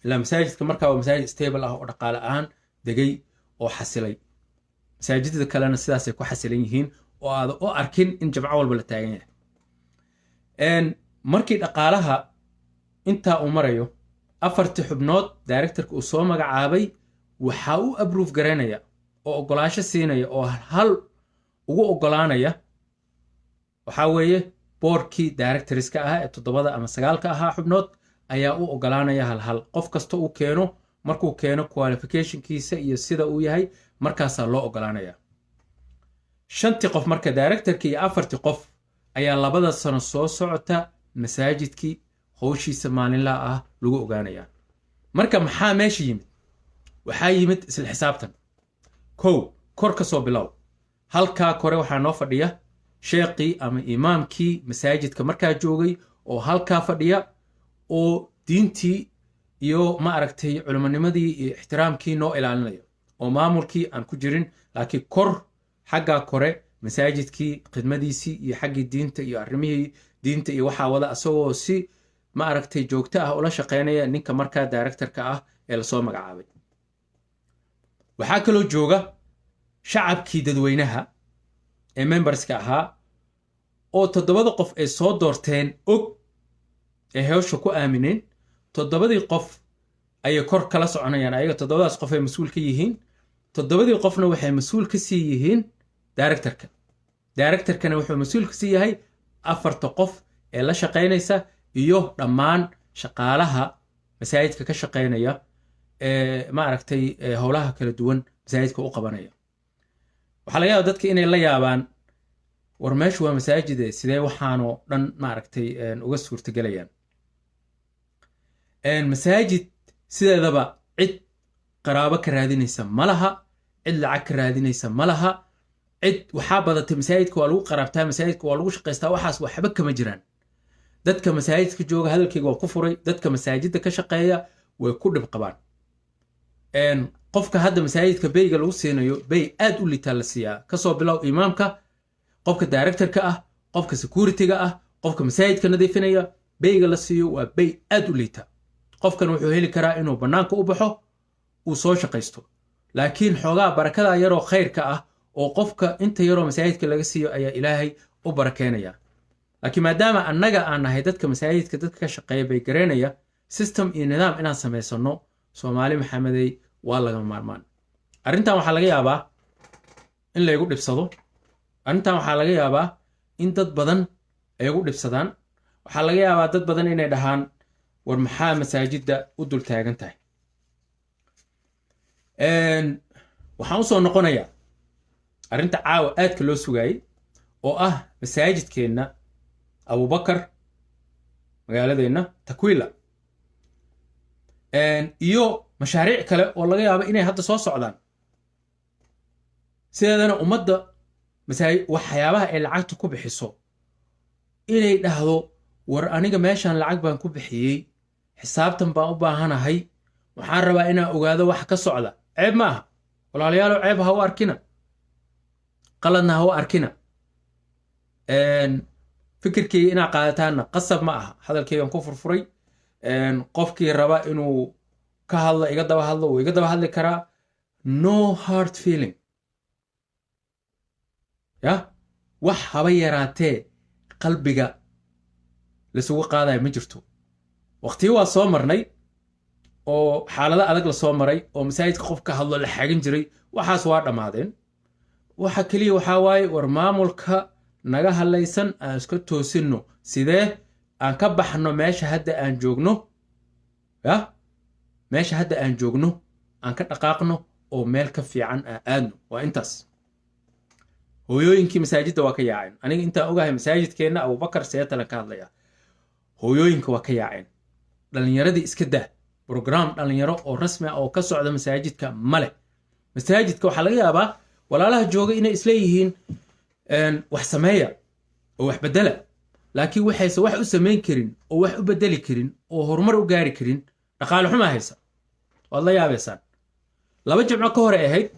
Ilaa masaajidka markaa waa masaajid stable ah oo dhaqaale ahaan degay oo xasilay. Masaajidada kalena sidaasay ku xasilan yihiin oo aada u arkin in jimco walba la taagan yahay. Markii dhaqaalaha intaa uu marayo, afartii xubnood directorka uu soo magacaabay waxaa u approve garaynaya oo ogolaansho siinaya oo hal ugu ogolaanaya waxaa weeye boardkii directorska ahaa ee toddobada ama sagaalka ahaa xubnood ayaa u ogolaanaya hal hal. Qof kasta uu keeno, markuu keeno qualificationkiisa iyo sida uu yahay, markaasaa loo ogolaanaya. Shantii qof marka, directorka iyo afartii qof, ayaa 2da sano soo socota masaajidkii howshiisa maalinlaha ah lagu ogaanaya. Marka maxaa meesha yimid? Waxaa yimid isla xisaabtan. Kow, kor ka soo bilow. Halkaa kore waxaa noo fadhiya sheeqii ama imaamkii masaajidka markaa joogay oo halkaa fadhiya oo diintii iyo, ma aragtay, culimonimadii iyo ixtiraamkii noo ilaalinaya oo maamulkii aan ku jirin, laakiin kor, xaggaa kore, masaajidkii khidmadiisii iyo xaggii diinta iyo arrimihii diinta iyo waxaa wada, asagoo si, ma aragtay, joogto ah ula shaqeynaya ninka markaa directorka ah ee lasoo magacaabay. Waxaa kaloo jooga shacabkii dadweynaha ee memberska ahaa oo toddobada qof ay soo doorteen og ee hewsha ku aamineen. Toddobadii qof ayay kor kala soconayaan. Ayaga toddobadaas qof ay mas-uul ka yihiin. Toddobadii qofna waxay mas-uul ka sii yihiin directorka. Directorkana wuxuu mas-uul ka sii yahay afarta qof ee la shaqaynaysa iyo dhammaan shaqaalaha masaajidka ka shaqaynaya ee, ma aragtay, howlaha kala duwan masaajidka u qabanaya. Waxaa laga yaaba dadka inay la yaabaan: war, meeshu waa masaajide, sidee waxaanoo dhan, ma aragtay, uga suurtagelayaan? Masaajid sideedaba cid qaraabo ka raadinaysa ma laha, cid lacag ka raadinaysa ma laha. Cid waxaa badatay masaajidka waa lagu qaraabtaa, masaajidka waa lagu shaqaystaa. Waxaas waxba kama jiraan. Dadka masaajidka jooga, hadalkayga waa ku furay, dadka masaajidda ka shaqeeya way ku dhib qabaan. Qofka hadda masaajidka payga lagu siinayo, pay aad u liitaa la siiyaa. Kasoo bilow imaamka, qofka directorka ah, qofka securityga ah, qofka masaajidka nadiifinaya, payga la siiyo waa pay aad u liita. Qofkan wuxuu heli karaa inuu bannaanka u baxo, uu soo shaqaysto, laakiin xoogaa barakada yaroo khayrka ah oo qofka inta yaroo masaajidka laga siiyo ayaa Ilaahay u barakeynaya. Laakiin maadaama annaga aan nahay dadka masaajidka dadka ka shaqeeya bay gareynaya, system iyo nidaam inaan samaysano, Soomaali Maxamedey, waa lagama maarmaan. Arrintan waxaa laga yaabaa in laygu dhibsado. Arrintan waxaa laga yaabaa in dad badan ay igu dhibsadaan. Waxaa laga yaabaa dad badan inay dhahaan: war, maxaa masaajidda u dul taagan tahay? Waxaan usoo noqonayaa arrinta caawa aadka loo sugaayey oo ah masaajidkeenna Abubakar, magaaladeenna Tukwila, iyo mashaariic kale oo laga yaabo inay hadda soo socdaan. Sideedana ummadda waxyaabaha ay lacagta ku bixiso inay dhahdo: war, aniga meeshan lacag baan ku bixiyey, xisaabtan baan u baahanahay, waxaan rabaa inaan ogaado wax ka socda, ceeb ma aha. Walaalayaalo, ceeb ha u arkina, qaladna ha u arkina. Fikirkeyga inaad qaadataanna qasab ma aha. Hadalkeygan ku furfuray. Qofkii raba inuu ka hadlo, iga daba hadlo, wuu iga daba hadli karaa. No hard feeling. Ya wax haba yaraatee qalbiga laisugu qaadaya ma jirto. Waqtiyo waa soo marnay oo xaalado adag la soo maray oo masaajidka qof ka hadlo la xagan jiray. Waxaas waa dhammaadeen. Waxa keliya waxaa waaye: war, maamulka naga hadlaysan aan iska toosinno. Sidee aan ka baxno meesha hadda aan joogno? Ya meesha hadda aan joogno aan ka dhaqaaqno oo meel ka fiican aan aadno. Waa intaas. Hooyooyinkii masaajidda waa ka yaaceen. Aniga intaan ogahay masaajidkeenna Abubakar seetalan ka hadlaya, hooyooyinka waa ka yaaceen. Dhallinyaradii iska daa, program dhallinyaro oo rasmi ah oo ka socda masaajidka male. Masaajidka waxaa laga yaabaa walaalaha jooga inay isleeyihiin wax sameeya. Oo wax bedela, laakiin waxayse wax u samayn karin oo wax u bedeli karin oo horumar u gaari karin dhaqaale xumaa haysa. Waad la yaabaysaan. 2 jimco ka hore ahayd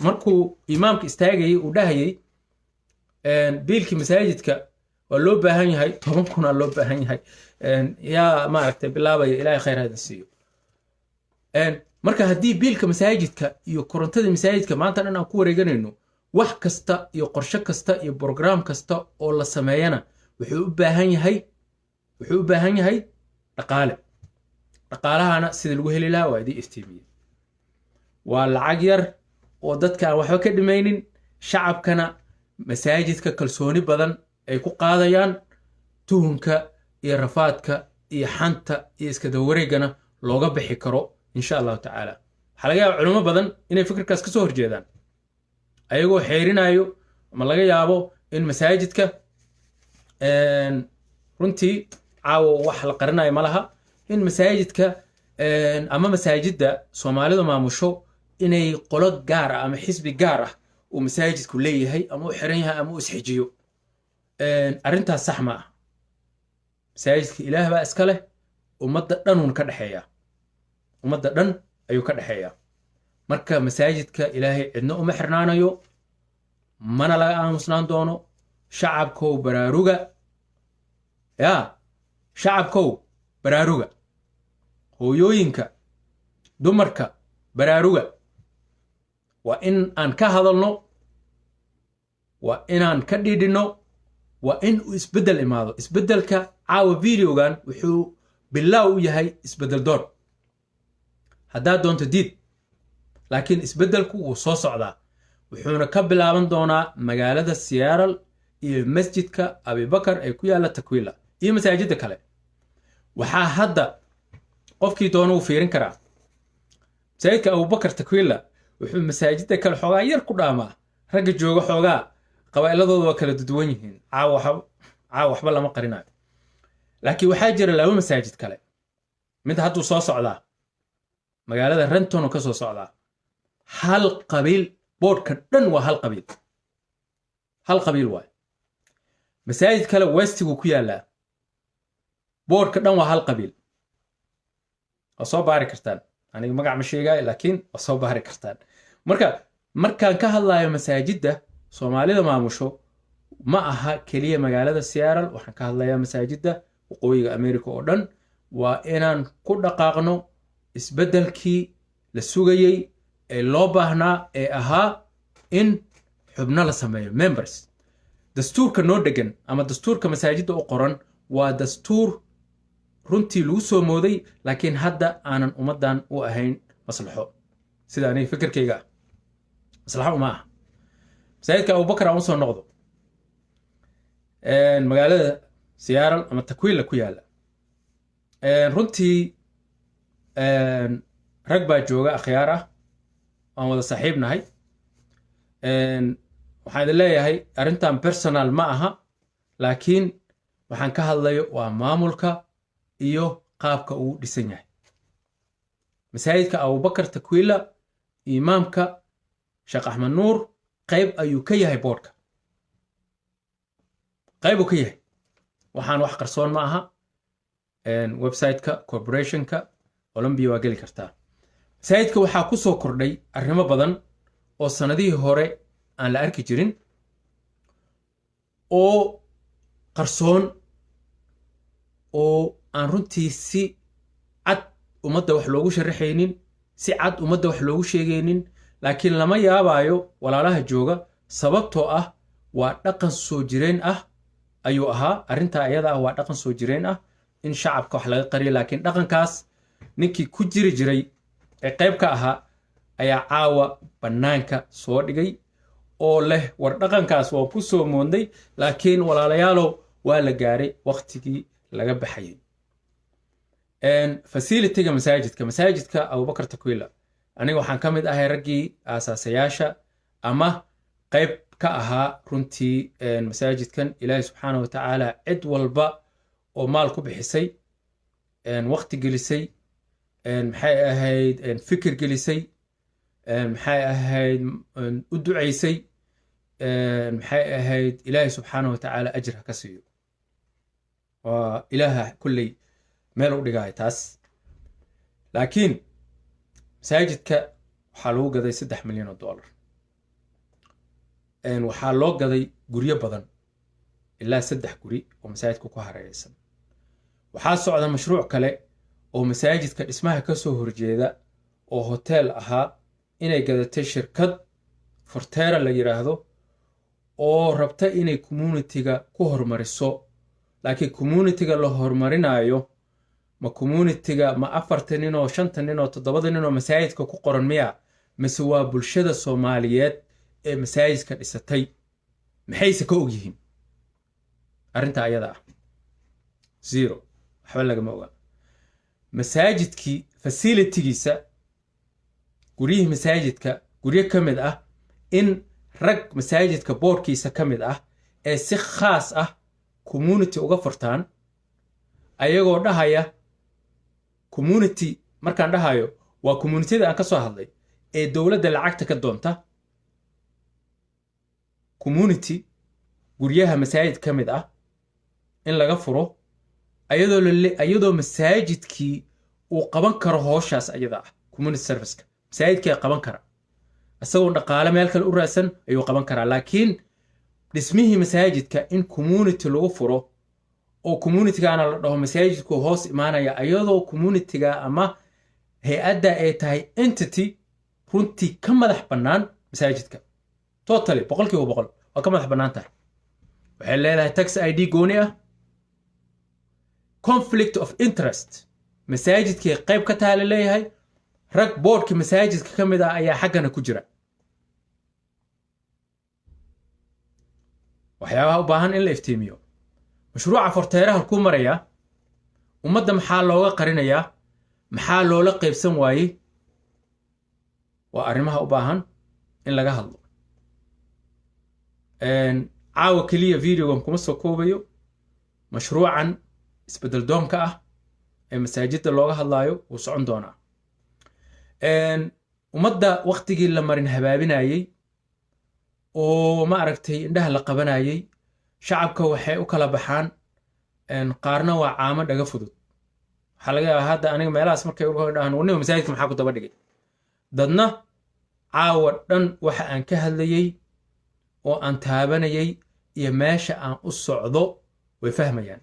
markuu imaamka istaagayay, uu dhahayay biilkii masaajidka waa loo baahan yahay, 10,000 aa loo baahan yahay, yaa maaragtay bilaabaya? Ilaahay khayr haydin siiyo. Marka haddii biilka masaajidka iyo korontada masaajidka maanta dhan aan ku wareeganayno, wax kasta iyo qorshe kasta iyo program kasta oo la sameeyana wuxuu u baahan yahay dhaqaale. Dhaqaalahana sida lagu heli lahaa waa idii iftiimiyey. Waa lacag yar oo dadka aan waxba ka dhimaynin, shacabkana masaajidka kalsooni badan ay ku qaadayaan, tuhunka iyo rafaadka iyo xanta iyo iska dabawareegana looga bixi karo, insha Allahu tacaala. Waxaa laga yaaba culimo badan inay fikirkaas ka soo horjeedaan ayagoo xeerinayo, ama laga yaabo in masaajidka, runtii caawa wax la qarinayo ma laha, in masaajidka ama masaajidda Soomaalidu maamusho inay qolo gaar ah ama xisbi gaar ah uu masaajidku leeyahay ama u xiran yahay ama u isxijiyo. Arrintaas sax ma ah. Masaajidka Ilaah baa iska leh, ummadda dhanuun ka dhexeeya, ummadda dhan ayuu ka dhexeeyaa. Marka masaajidka Ilaahay cidna uma xirnaanayo, mana laga aamusnaan doono. Shacabkow, baraaruga. Yaa shacabkow, baraaruga. Hooyooyinka, dumarka, baraaruga. Waa in aan ka hadalno, waa inaan ka dhiidhinno, waa in uu isbeddel imaado. Isbeddelka caawa videogan wuxuu bilaaw u yahay isbeddel door. Haddaad doonto diid, laakiin isbeddelku wuu soo socdaa, wuxuuna ka bilaaban doonaa magaalada Seattle iyo masjidka Abibakar ee ku yaalla Tukwila iyo masaajidda kale. Waxaa hadda qofkii doona uu fiirin karaa masaajidka Abubakar Tukwila wuxuu masaajidda kale xoogaa yar ku dhaamaa. Ragga jooga xoogaa qabaa'iladooda waa kala duwan yihiin. Caawa waxba lama qarinayo, laakiin waxaa jira laba masaajid kale. Mid hadduu soo socdaa, magaalada Renton ka soo socdaa. Hal qabiil, boardka dhan waa hal qabiil, hal qabiil waay. Masaajid kale Westigu ku yaallaa, boardka dhan waa hal qabiil. Waa soo baari kartaan, aniga magac ma sheegaayo, laakiin waa soo baari kartaan. Marka markaan ka hadlayo masaajidda Soomaalida maamusho, ma aha keliya magaalada Seattle. Waxaan ka hadlayaa masaajidda waqooyiga America oo dhan. Waa inaan ku dhaqaaqno isbeddelkii la sugayey ee loo baahnaa ee ahaa in xubno la sameeyo, members. Dastuurka noo degan ama dastuurka masaajidda u qoran waa dastuur runtii lagu soo mooday, laakiin hadda aanan ummaddan u ahayn maslaxo. Sida aniga fikirkayga ah, maslaxo uma aha. Masaajidka Abubakar aan usoo noqdo, magaalada Seattle ama Tukwila ku yaalla. Runtii rag baa jooga akhyaar ah, aan wada saaxiib nahay. Waxaan idin leeyahay, arrintan personal ma aha, laakiin waxaan ka hadlayo waa maamulka iyo qaabka uu dhisan yahay masaajidka Abubakar Tukwila. Imaamka Sheekh Axmed Nuur qayb ayuu ka yahay boardka, qayb uu ka yahay. Waxaan wax qarsoon ma aha. Website-ka corporationka Olympia waa geli kartaa. Masaajidka waxaa ku soo kordhay arrimo badan oo sanadihii hore aan la arki jirin oo qarsoon oo aan runtii si cad ummadda wax loogu sharaxaynin, si cad ummadda wax loogu sheegaynin. Laakiin lama yaabaayo walaalaha jooga, sababtoo ah waa dhaqan soo jireen ah ayuu ahaa. Arrintaa iyada ah waa dhaqan soo jireen ah in shacabka wax laga qariyo, laakiin dhaqankaas ninkii ku jiri jiray ee qayb ka ahaa ayaa caawa bannaanka soo dhigay oo leh, "War dhaqankaas waan ku soo moodnay, laakiin walaalayaalow, waa la gaaray waqtigii laga baxayay." Facilityga masaajidka Abubakar Tukwila, aniga waxaan ka mid ahay raggii aasaasayaasha ama qayb ka ahaa runtii masaajidkan. Ilaahi subxaana wa tacaala cid walba oo maal ku bixisay, waqti gelisay, maxay ahayd, fikir gelisay, maxay ahayd, u ducaysay. Maxay ahayd, Ilaahay subxaanahu watacaala ajir ha ka siiyo. Waa Ilaaha kulley meel u dhigaayo taas. Laakiin masaajidka waxaa lagu gaday $3 milyan. Waxaa loo gaday guryo badan, ilaa saddex guri oo masaajidka ku hareereysan. Waxaa socda mashruuc kale oo masaajidka dhismaha ka soo horjeeda oo hotel ahaa inay gadatay shirkad Fortera la yidhaahdo oo rabta inay community-ga ku horumariso. Laakiin community-ga la horumarinayo ma community-ga ma afarta nin oo shanta nin oo toddobada nin oo masaajidka ku qoran miya, mise waa bulshada Soomaaliyeed ee masaajidka dhisatay? Maxayse ka og yihiin arrinta ayada ah? Zero, waxba lagama oga. Masaajidkii facility-giisa, guryihii masaajidka guryo ka mid ah in rag masaajidka board-kiisa ka mid ah ee si khaas ah community uga furtaan, ayagoo dhahaya community. Markaan dhahayo waa community-yada aan ka soo hadlay ee dowladda lacagta ka doonta. Community guryaha masaajid ka mid ah in laga furo ayadoo masaajidkii uu qaban karo hooshaas ayada ah, community service-ka masaajidkii qaban kara, isagoo dhaqaale meel kale u raadsan ayuu qaban karaa. Laakiin dhismihii masaajidka in community lagu furo oo community-gaana la dhaho masaajidku hoos imaanaya, ayadoo community-ga ama hay-adda ay tahay entity runtii ka madax bannaan masaajidka totally, 100% waa ka madax bannaan tahay. Waxay leedahay tax ID gooni ah. Conflict of interest, masaajidkay qayb ka taha la leeyahay, rag board-ka masaajidka ka mid ah ayaa xaggana ku jira. Waxyaabaha u baahan in la iftiimiyo: mashruuca Fortera halkuu marayaa? Ummadda maxaa looga qarinayaa? Maxaa loola qaybsan waayey? Waa arrimaha u baahan in laga hadlo. Caawa keliya video-gan kuma soo koobayo. Mashruucan isbedel doonka ah ee masaajidda looga hadlaayo wuu socon doonaa. Ummadda waktigii la marin habaabinayey oo ma aragtay indhaha la qabanayey, shacabka waxay u kala baxaan, qaarna waa caamo dhaga fudud. Waxaa laga yaabaa hadda aniga meelahaas markay dhahaan, "Warniba, masaajidka maxaa ku daba dhigay?" Dadna caawa dhan waxa aan ka hadlayey oo aan taabanayay iyo meesha aan u socdo way fahmayaan.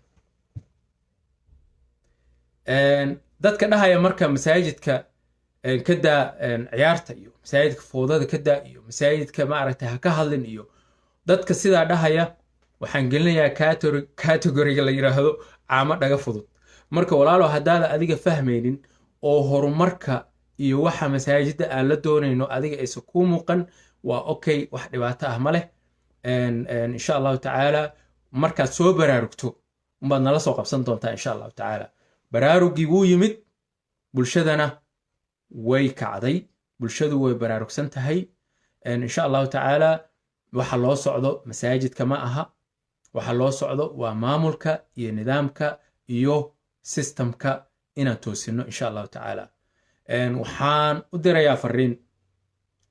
Dadka dhahaya marka masaajidka ka daa ciyaarta iyo masaajidka foodada ka daa iyo masaajidka ma aragtay ha ka hadlin iyo dadka sidaa dhahaya, waxaan gelinayaa category-ga la yidhaahdo caamo dhaga fudud. Marka walaalo, haddaada adiga fahmaynin oo horumarka iyo waxa masaajidda aan la doonayno adiga aysan kuu muuqan, waa okay, wax dhibaato ah ma leh. Insha Allahu tacaala markaad soo baraarugto umbaad nala soo qabsan doontaa, insha Allahu tacaala. Baraarugii wuu yimid, bulshadana way kacday, bulshadu way baraarugsan tahay. Insha Allahu tacaala waxa loo socdo masaajidka ma aha, waxa loo socdo waa maamulka iyo nidaamka iyo system-ka inaan toosino, insha Allahu tacaala. Waxaan u dirayaa fariin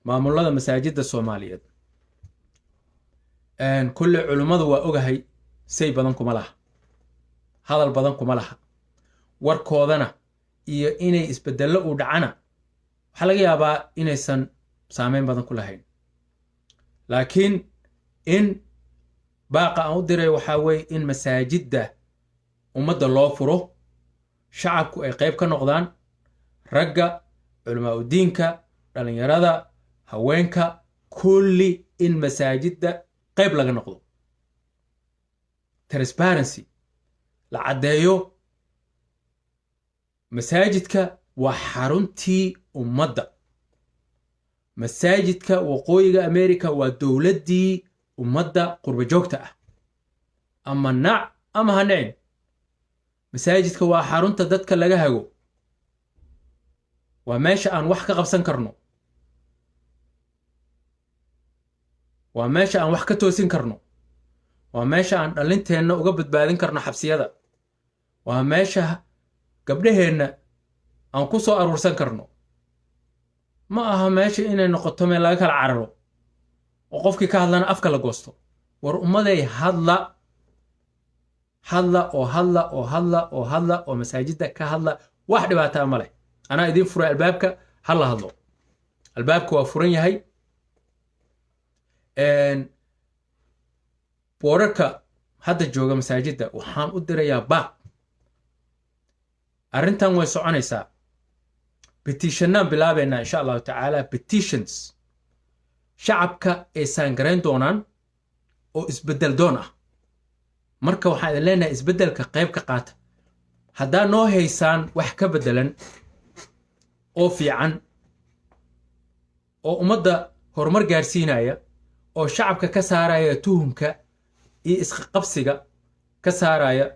maamulada masaajidda Soomaaliyeed. Kulle culummadu waa ogahay, say badan kuma laha, hadal badan kuma laha, warkoodana iyo inay isbedello uu dhacana waxaa laga yaabaa inaysan saameyn badan ku lahayn. Laakiin in baaqa aan u diray waxaa weeye in masaajidda ummadda loo furo, shacabku ay qayb ka noqdaan, ragga, culamaa udiinka, dhalinyarada, haweenka, kulli in masaajidda qayb laga noqdo, transparency la caddeeyo. Masaajidka waa xaruntii ummadda. Masaajidka Waqooyiga America waa dowladdii ummadda qurba joogta ah. Ama nac ama ha nicin, masaajidka waa xarunta dadka laga hago, waa meesha aan wax ka qabsan karno, waa meesha aan wax ka toosin karno, waa meesha aan dhalinteenna uga badbaadin karno xabsiyada, waa meesha gabdhaheenna aan ku soo aruursan karno. Ma aha meesha inay noqoto meel laga kala cararo. Oo qofkii ka hadlana afka la goosto. War ummaday, hadla, hadla oo hadla oo hadla oo hadla oo masaajidda ka hadla. Wax dhibaataa ma leh. Anaa idiin furay albaabka. Ha la hadlo, albaabka waa furan yahay. Boorarka hadda jooga masaajidda waxaan u dirayaa baaq. Arrintan way soconaysaa. Petition-naan bilaabaynaa, insha Allahu tacaala. Petitions shacabka ay saangarayn doonaan oo isbeddel doon ah. Marka waxaan idin leenahay, isbeddelka qayb ka qaata. Haddaa noo haysaan wax ka beddelan oo fiican oo ummadda horumar gaarsiinaya oo shacabka ka saaraya tuhumka iyo isqabsiga ka saaraya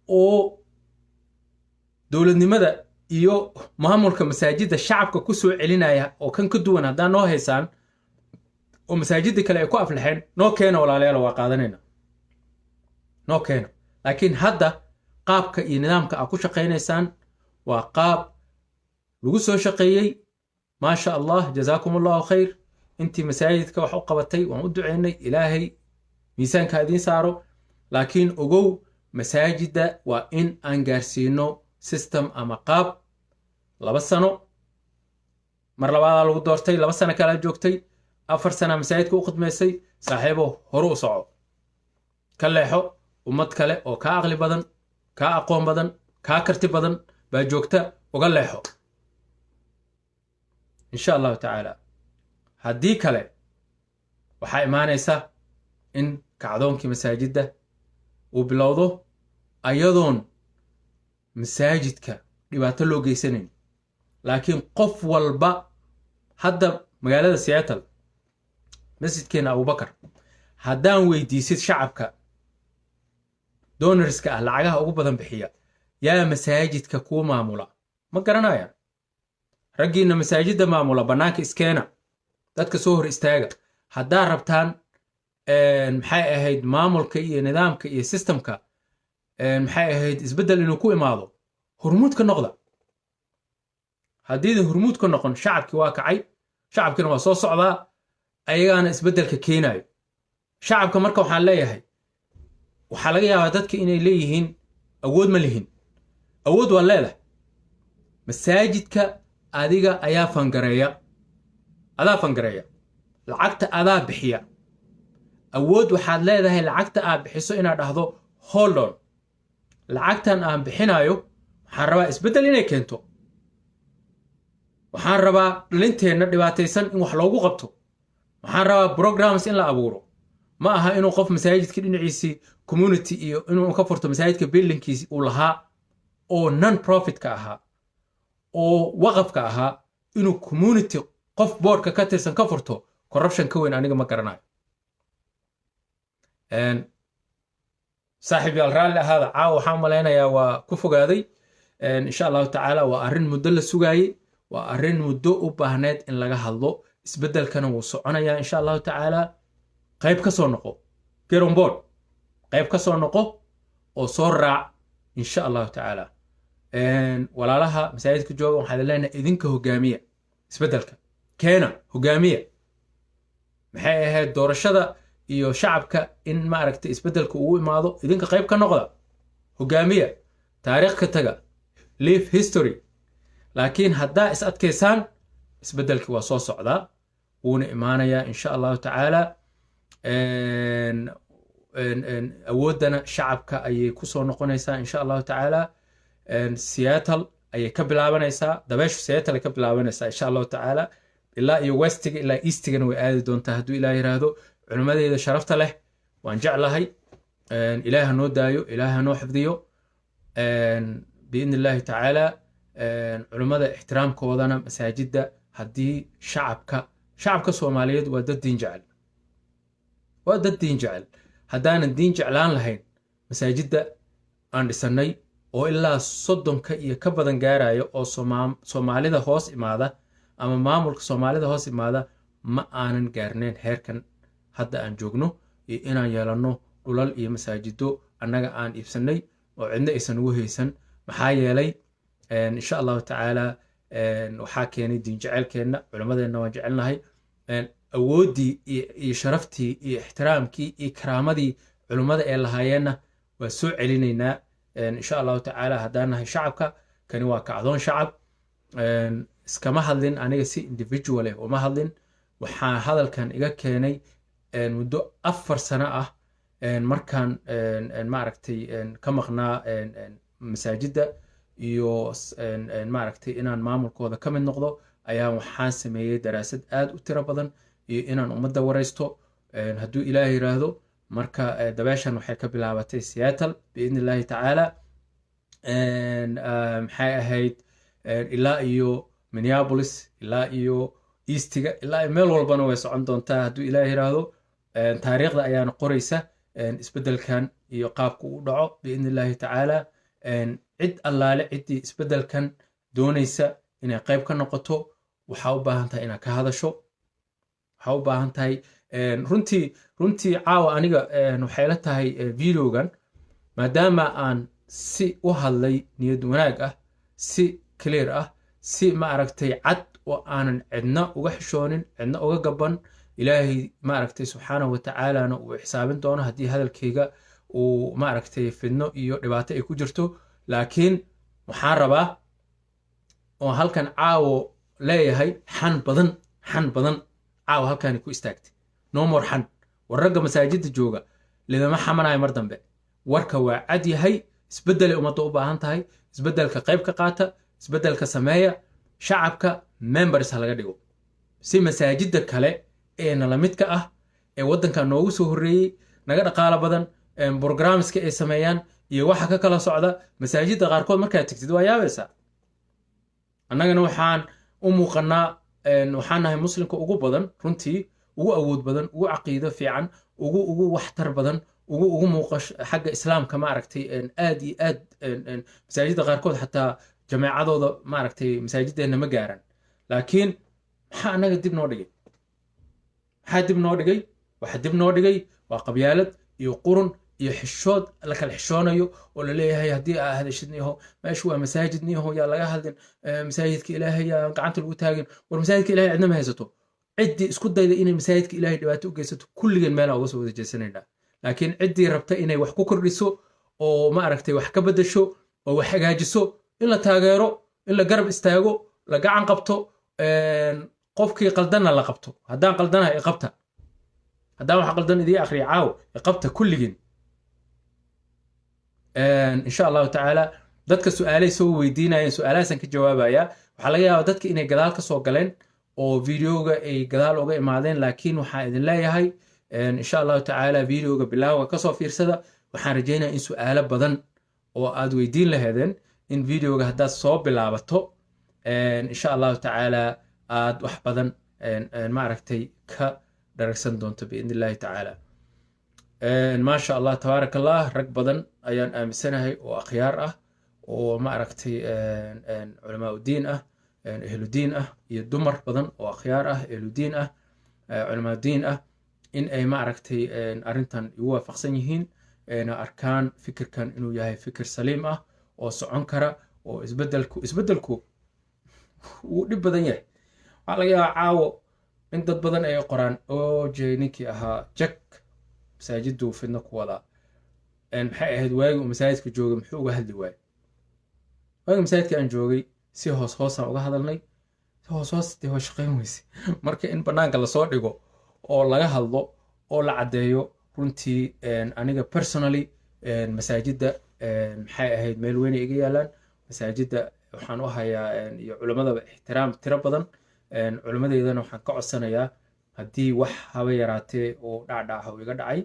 oo dowladnimada iyo maamulka masaajidda shacabka ku soo celinaya oo kan ka duwan, haddaa noo haysaan oo masaajidda kale ay ku aflaxeen, noo keena, walaalayaal, waa qaadanayna. Noo keena. Laakiin hadda qaabka iyo nidaamka aad ku shaqaynaysaan waa qaab lagu soo shaqeeyey. Maasha Allah, jazaakum Allahu khayr. Intii masaajidka wax u qabatay waan u duceynay, Ilaahay miisaanka idiin saaro. Laakiin ogow, masaajidda waa in aan gaarsiino system ama qaab. 2 sano mar labaadaa lagu doortay, 2 sano kalaa joogtay, 4 sana masaajidka u khidmaysay. Saaxiibo, horu u soco, ka leexo. Ummad kale oo kaa aqli badan, kaa aqoon badan, kaa karti badan baa joogta. Uga leexo, insha Allahu tacaala. Haddii kale waxaa imaanaysa in kacdoonkii masaajidda uu bilowdo, ayadoon masaajidka dhibaato loo geysanayn. Laakiin qof walba hadda magaalada Seattle, masjidkeena Abubakar, haddaan weydiisid shacabka donors-ka ah, lacagaha ugu badan bixiya, yaa masaajidka kuu maamula, ma garanayaan. Raggiinna masaajidda maamula, bannaanka iskeena, dadka soo hor istaaga. Haddaa rabtaan, maxay ahayd, maamulka iyo nidaamka iyo system-ka, maxay ahayd, isbeddel inuu ku imaado, hormuud ka noqda. Haddiidan hormuud ka noqon, shacabkii waa kacay, shacabkiina waa soo socdaa, ayagaana isbeddelka keenayo. Shacabka marka waxaan leeyahay, waxaa laga yaabaa dadka inay leeyihiin awood ma lihin. Awood waa leedahay. Masaajidka adiga ayaa fund-gareeya, adaa fund-gareeya, lacagta adaa bixiya. Awood waxaad leedahay lacagta aad bixiso inaad dhahdo, "Hold on, lacagtan aan bixinayo waxaan rabaa isbeddel inay keento. Waxaan rabaa dhalinteenna dhibaataysan in wax loogu qabto. Waxaan rabaa programs in la abuuro." Ma aha inuu qof masaajidka dhinaciisii community iyo inuu ka furto masaajidka building-kiisi uu lahaa oo non profit-ka ahaa oo waqafka ahaa, inuu community qof board-ka ka tirsan ka furto. Corruption ka weyn aniga ma garanayo. Saaxiib yaal, raalli ahaada. Caawa waxaan malaynayaa waa ku fogaaday. Insha Allahu tacaala, waa arrin muddo la sugaayey, waa arrin muddo u baahneed in laga hadlo. Isbeddelkana wuu soconayaa, insha Allahu tacaala. Qayb ka soo noqo, get on board, qayb ka soo noqo oo soo raac, insha Allahu tacaala. Walaalaha masaajidka jooga waxaan leenahay, idinka hogaamiya isbeddelka, keena, hogaamiya. Maxay ahayd, doorashada iyo shacabka in maaragtay isbeddelka ugu imaado, idinka qayb ka noqda, hogaamiya, taariikh ka taga, leave history. Laakiin haddaa is adkaysaan, isbeddelkii waa soo socdaa, wuuna imaanayaa, insha Allahu tacaala. Awooddana shacabka ayay kusoo noqonaysaa, insha Allahu tacaala. Seattle ayay ka bilaabanaysaa dabeeshu, Seattle ay ka bilaabanaysaa, insha Allahu tacaala. Ilaa iyo west-iga, ilaa east-igana way aadi doontaa, hadduu Ilaah yiraahdo. Culimmadeeda sharafta leh waan jeclahay. Ilaah ha noo daayo, Ilaah ha noo xifdiyo, biidni Illaahi tacaala. Culimmada ixtiraamkoodana masaajidda haddii shacabka Soomaaliyeed waa dad diin jecel, waa dad diin jecel. Haddaanan diin jeclaan lahayn, masaajidda aan dhisannay oo ilaa 30-ka iyo ka badan gaaraya oo Soomaalida hoos imaada ama maamulka Soomaalida hoos imaada, ma aanan gaarnayn heerkan hadda aan joogno iyo inaan yeelanno dhulal iyo masaajido annaga aan iibsannay oo cidna aysan ugu haysan. Maxaa yeelay, insha Allahu tacaala, waxaa keenay diin jecelkeenna. Culimmadeenna waan jecelnahay. Awooddii iyo sharaftii iyo ixtiraamkii iyo karaamadii culummada ee lahaayeenna waa soo celinaynaa, insha Allahu tacaala, haddaan nahay shacabka. Kani waa kacdoon shacab. Iskama hadlin aniga, si individual eh uma hadlin. Waxaa hadalkan iga keenay muddo 4 sano ah markaan, maaragtay, ka maqnaa masaajidda iyo, maaragtay, inaan maamulkooda ka mid noqdo, ayaa waxaan sameeyey daraasad aad u tiro badan iyo inaan ummadda waraysto, hadduu Ilaah yiraahdo. Marka dabeeshan waxay ka bilaabatay Seattle, biidni Illaahi tacaala, maxay ahayd, ilaa iyo Minneapolis, ilaa iyo eastiga, ilaa iyo meel walbana way socon doontaa, hadduu Ilaah yiraahdo. Taariikhda ayaana qoraysa isbeddelkan iyo qaabku u dhaco, biidni Illaahi tacaala. Cid allaale ciddii isbeddelkan doonaysa inay qayb ka noqoto, waxaa u baahan tahay inaad ka hadasho. Waxaa u baahan tahay runtii caawa aniga waxay la tahay videogan, maadaama aan si u hadlay niyad wanaag ah, si clear ah, si, maaragtay, cad oo aanan cidna uga xishoonin, cidna uga gaban, Ilaahay, maaragtay, subxaanahu watacaalana uu xisaabin doono haddii hadalkayga uu, maaragtay, fidno iyo dhibaato ay ku jirto. Laakiin waxaan rabaa oo halkan caawo leeyahay, xan badan, xan badan caawa halkaani ku istaagtay. No more xan. War ragga masaajidda jooga lidama xamanayo mar dambe. Warka waa cad yahay. Isbeddelay ummadda u baahan tahay. Isbeddelka qayb ka qaata, isbeddelka sameeya. Shacabka members ha laga dhigo, si masaajidda kale ee nala midka ah ee waddanka noogu soo horreeyey, naga dhaqaalo badan, programska ay sameeyaan iyo waxa ka kala socda masaajidda qaarkood markaad tegtid waa yaabaysaa. Annagana waxaan u muuqanaa, waxaan nahay muslimka ugu badan runtii, ugu awood badan, ugu caqiido fiican, ugu waxtar badan, ugu muuqash xagga islaamka, maaragtay, aad iyo aad. Masaajidda qaarkood xataa jameecadooda, maaragtay, masaajideenna ma gaaran. Laakiin maxaa annaga dib noo dhigay? Maxaa dib noo dhigay? Waxa dib noo dhigay waa qabyaalad iyo qurun iyo xishood la kala xishoonayo oo la leeyahay haddii aa hadashid niyaho, meeshu waa masaajid niyaho, yaa laga hadlin, masaajidka Ilaahay yaa gacanta lagu taagin. War masaajidka Ilahay cidna ma haysato. Ciddii isku dayda inay masaajidka Ilahay dhibaato u geysato, kulligeen meelaan uga soo wada jeesanaynaa. Laakiin ciddii rabta inay wax ku kordhiso oo, maaragtay, wax ka beddesho oo wax hagaajiso, in la taageero, in la garab istaago, la gacan qabto, qofkii qaldanna la qabto. Haddaan qaldanaha iqabta, haddaan wax qaldan idii akhriya caaw iqabta kulligin, insha Allahu tacaala. Dadka su-aalay soo weydiinayeen, su-aalahaasaan ka jawaabaya. Waxaa laga yaabaa dadka inay gadaal ka soo galeen oo videoga ay gadaal uga imaadeen, laakiin waxaan idin leeyahay, insha Allahu tacaala, videoga bilaawa kasoo fiirsada. Waxaan rajeynaya in su-aalo badan oo aad weydiin laheedeen in videoga haddaad soo bilaabato, insha Allahu tacaala, aad wax badan, maaragtay, ka dharagsan doonto, biidni Illahi tacaala. Maasha Allah, tabaaraka Allah. Rag badan ayaan aaminsanahay oo akhyaar ah oo, maaragtay, culamaa udiin ah, ehludiin ah, iyo dumar badan oo akhyaar ah, ehludiin ah, culamaa diin ah, in ay, maaragtay, arrintan igu waafaqsan yihiin, ayna arkaan fikirkan inuu yahay fikir saliim ah oo socon kara oo isbeddelku wuu dhib badan yahay. Waxaa laga yaabaa caawo in dad badan ay qoraan o j ninkii ahaa Jack masaajiduu fidno ku wadaa. Maxay ahayd, waagi uu masaajidka joogay muxuu uga hadli waayey? Waagi masaajidka aan joogay si hoos hoosaan uga hadalnay. Si hoos hoos dee waa shaqayn weyse. Marka in banaanka lasoo dhigo oo laga hadlo oo la caddeeyo, runtii aniga personally masaajidda, maxay ahayd, meel weyn ay iga yaalaan. Masaajidda waxaan u hayaa iyo culimmadaba ixtiraam tiro badan. Culimmadeydana waxaan ka codsanayaa haddii wax haba yaraatee oo dhacdhaca uu iga dhacay,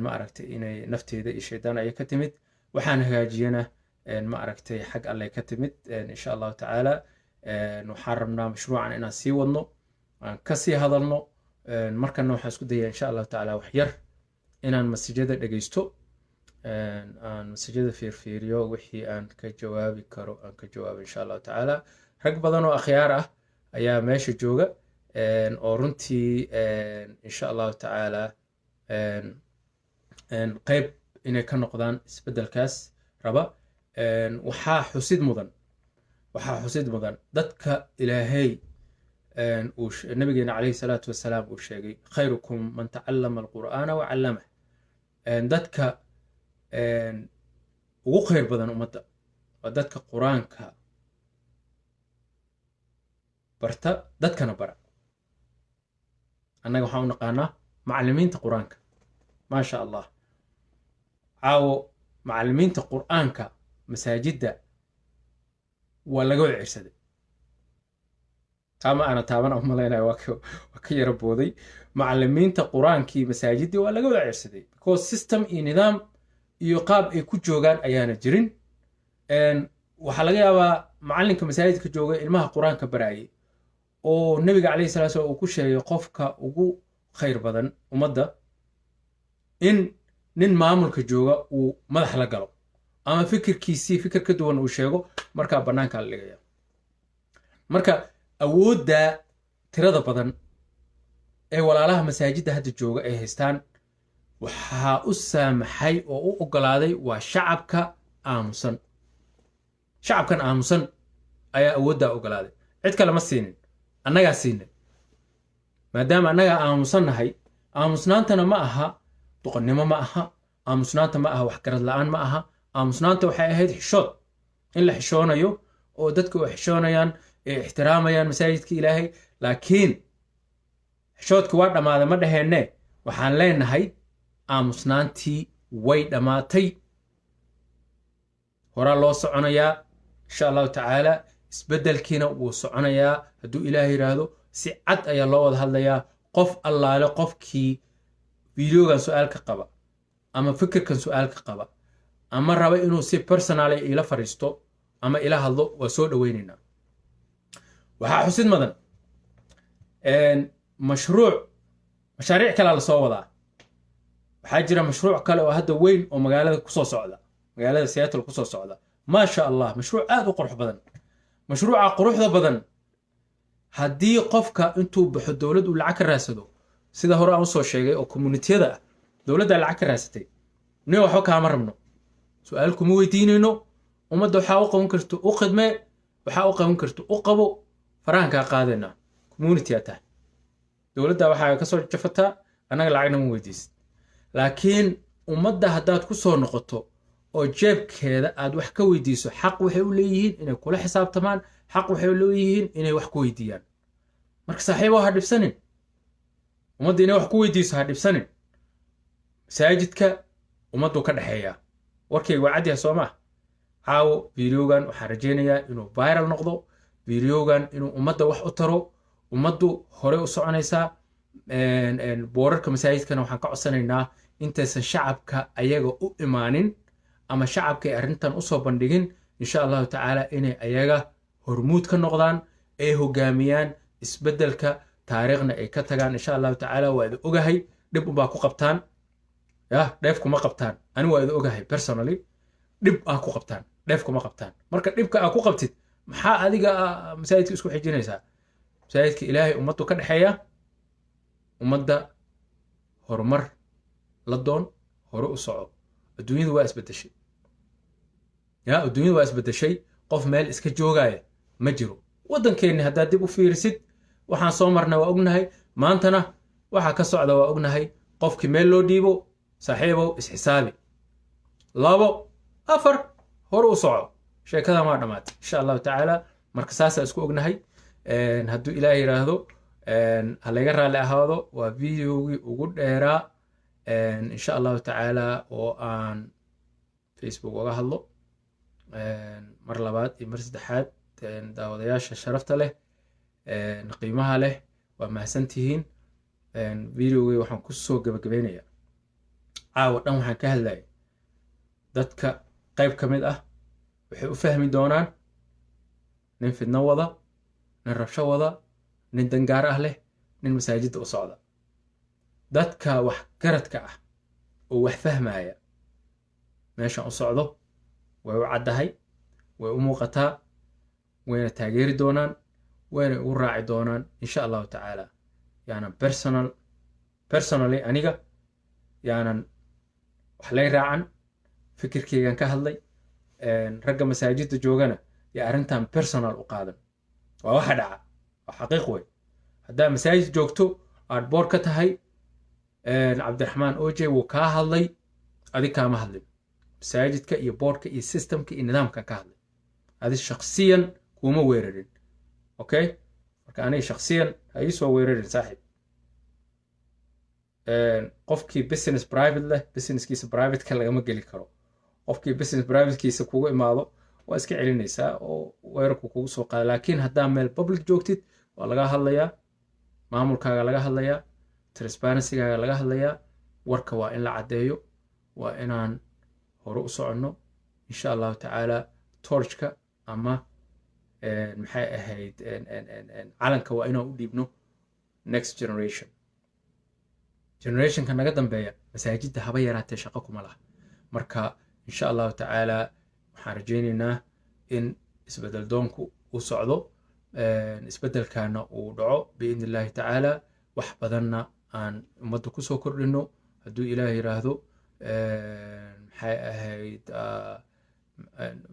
ma aragtay, inay nafteeda iyo shaydaan ay ka timid. Waxaan hagaajiyana, ma aragtay, xag Alle ka timid, insha Allahu tacaala. Waxaan rabnaa mashruucan inaan sii wadno, aan kasii hadalno. Markana waxaan isku dayaa, insha Allahu tacaala, wax yar inaan masajada dhegeysto, aan masajada fiirfiiriyo, wixii aan ka jawaabi karo aan ka jawaabo, insha Allahu tacaala. Rag badan oo akhyaar ah ayaa meesha jooga oo runtii, insha Allahu tacaala, qayb inay ka noqdaan isbeddelkaas raba. Waxaa xusid mudan, waxaa xusid mudan dadka Ilaahay Uu nabigeena calayhi salaatu wasalaam uu sheegay: "خيركم من تعلم القرآن وعلمه." Dadka ugu khayr badan ummadda waa dadka Qur-aanka barta, dadkana bara. Annaga waxaan u naqaanaa macallimiinta Qur-aanka. Maasha Allah, caawo macallimiinta Qur-aanka masaajidda waa laga wada cirsaday. Taama aana taaban u malaynaya, waa ka yara booday. Macallimiinta Qur-aankii masaajidii waa laga wada cirsaday, because system iyo nidaam iyo qaab ay ku joogaan ayaana jirin. Waxaa laga yaabaa macallinka masaajidka jooga, ilmaha Qur-aanka baraayay, oo nabiga calayhi salatu slam uu ku sheegay qofka ugu khayr badan ummadda, in nin maamulka jooga uu madax la galo ama fikirkiisii fikir ka duwan uu sheego, markaa bannaankaa la dhigaya. Marka awoodda tirada badan ee walaalaha masaajidda hadda jooga ay haystaan waxaa u saamaxay oo u oggolaaday waa shacabka aamusan. Shacabkan aamusan ayaa awooddaa oggolaaday, cid kale ma siinin, annagaa siinay. Maadaama annagaa aamusannahay, aamusnaantana ma aha doqonnimo, ma aha aamusnaanta, ma aha waxgarad la-aan, ma aha aamusnaanta. Waxay ahayd xishood, in la xishoonayo oo dadka u xishoonayaan, ay ixtiraamayaan masaajidka Ilaahay. Laakiin xishoodka waa dhammaaday ma dhaheenne. Waxaan leenahay aamusnaantii way dhammaatay, horaa loo soconayaa, insha Allahu tacaala. Isbeddelkiina wuu soconayaa hadduu Ilaah yidhaahdo. Si cad ayaa loo wada hadlayaa. Qof allaale qofkii videogan su-aal ka qaba ama fikirkan su-aal ka qaba ama raba inuu si personal ila fariisto ama ila hadlo, waa soo dhoweynaynaa. Waxaa xusid mudan, mashruuc, mashaariic kalea lasoo wadaa. Waxaa jira mashruuc kale oo hadda weyn oo magaalada kusoo socda, magaalada Seattle kusoo socda. Maasha Allah, mashruuc aad u qurux badan. Mashruuca quruxda badan, haddii qofka intuu baxo dowlad uu lacag ka raadsado, sida hore aan usoo sheegay oo communitiyada ah dowladdaa lacag ka raadsatay, nin waxba kaama rabno, su-aal kuma weydiinayno. Ummadda waxaa u qaban karto u khidmee, waxaa u qaban karto u qabo, farahan kaa qaadaynaa. Community aa tahay, dowladda waxaa kasoo jafataa, annaga lacagna ma weydiisid. Laakiin ummadda haddaad ku soo noqoto oo jeebkeeda aad wax ka weydiiso, xaq waxay u leeyihiin inay kula xisaabtamaan, xaq waxay u leeyihiin inay wax ku weydiiyaan. Marka saaxiibo, ha dhibsanin ummadda inay wax ku weydiiso, ha dhibsanin. Masaajidka ummaddu ka dhexeeyaa. Warkayga waa cadyaha, soo maa? Caawo videogan waxaan rajaynayaa inuu viral noqdo, videogan inuu ummadda wax u taro. Ummaddu horey u soconaysaa. Boorarka masaajidkana waxaan ka codsanaynaa intaysan shacabka ayaga u imaanin ama shacabka ay arrintan usoo bandhigin, insha Allahu tacaala, inay ayaga hormuud ka noqdaan, ay hogaamiyaan isbeddelka, taariikhna ay ka tagaan, insha Allahu tacaala. Waa idin ogahay, dhib unbaa ku qabtaan, yah, dheef kuma qabtaan. Ani waa idin ogahay personally, dhib aa ku qabtaan, dheef kuma qabtaan. Marka dhibka aa ku qabtid, maxaa adiga masaajidka isku xijinaysaa? Masaajidka Ilaahay ummaddu ka dhexeeya. Ummadda horumar la doon, hore u soco. Adduunyadu waa isbeddeshay, ya, adduunyadu waa isbeddeshay. Qof meel iska joogaya ma jiro. Waddankeenni haddaad dib u fiirisid, waxaan soo marnay waa ognahay, maantana waxa ka socda waa ognahay. Qofkii meel loo dhiibo, saaxiibow, isxisaabi, labo afar, hore u soco, sheekadan waa dhammaatay, insha Allahu tacaala. Marka saasaa isku ognahay. Hadduu Ilaah yidhaahdo, ha layga raalli ahaado, waa videogii ugu dheeraa, insha Allahu tacaala, oo aan Facebook uga hadlo. Mar labaad iyo mar saddexaad, daawadayaasha sharafta leh, qiimaha leh, waa mahadsantihiin. Videogii waxaan kusoo gabagabeynayaa, caawa dhan waxaan ka hadlayay, dadka qayb ka mid ah waxay u fahmi doonaan nin fidno wada, nin rabsho wada, nin dangaar ah leh, nin masaajidda u socda. Dadka wax garadka ah oo wax fahmaya, meeshan u socdo way u caddahay, way u muuqataa, wayna taageeri doonaan, wayna ugu raaci doonaan, insha Allahu tacaala. Yaanan personally aniga yaanan wax lay raacan, fikirkeygan ka hadlay. Ragga masaajidda joogana yaa arrintan personal u qaadan. Waa waxa dhaca, waa xaqiiq wey. Haddaa masaajid joogto, aad board ka tahay, Cabdiraxmaan Oje wuu kaa hadlay, adig kaama hadlin. Masaajidka iyo boardka iyo systemka iyo nidaamkan ka hadlay, adi shaksiyan kuuma weerarin. Okay, marka aniga shaksiyan ha ii soo weerarin, saaxiib. Qofkii business private leh, businesskiisa privateka lagama geli karo. Qofkii business privatekiisa kugu imaado waa iska celinaysaa oo weerarku kugu soo qaada, laakiin haddaa meel public joogtid, waa laga hadlayaa, maamulkaaga laga hadlayaa, transparencygaaga laga hadlayaa. Warka waa in la caddeeyo, waa inaan hore u soconno, insha Allahu tacaala. Torchka ama maxay ahayd, calanka waa inaan u dhiibno next generation. Generationka naga dambeeya masaajidda haba yaraatee shaqo kuma laha. Marka insha Allahu tacaala waxaan rajaynaynaa in isbedel doonku uu socdo, isbedelkana uu dhaco biidni Illahi tacaala, wax badanna aan ummadda kusoo kordhino hadduu Ilaah yiraahdo. Maxay ahayd,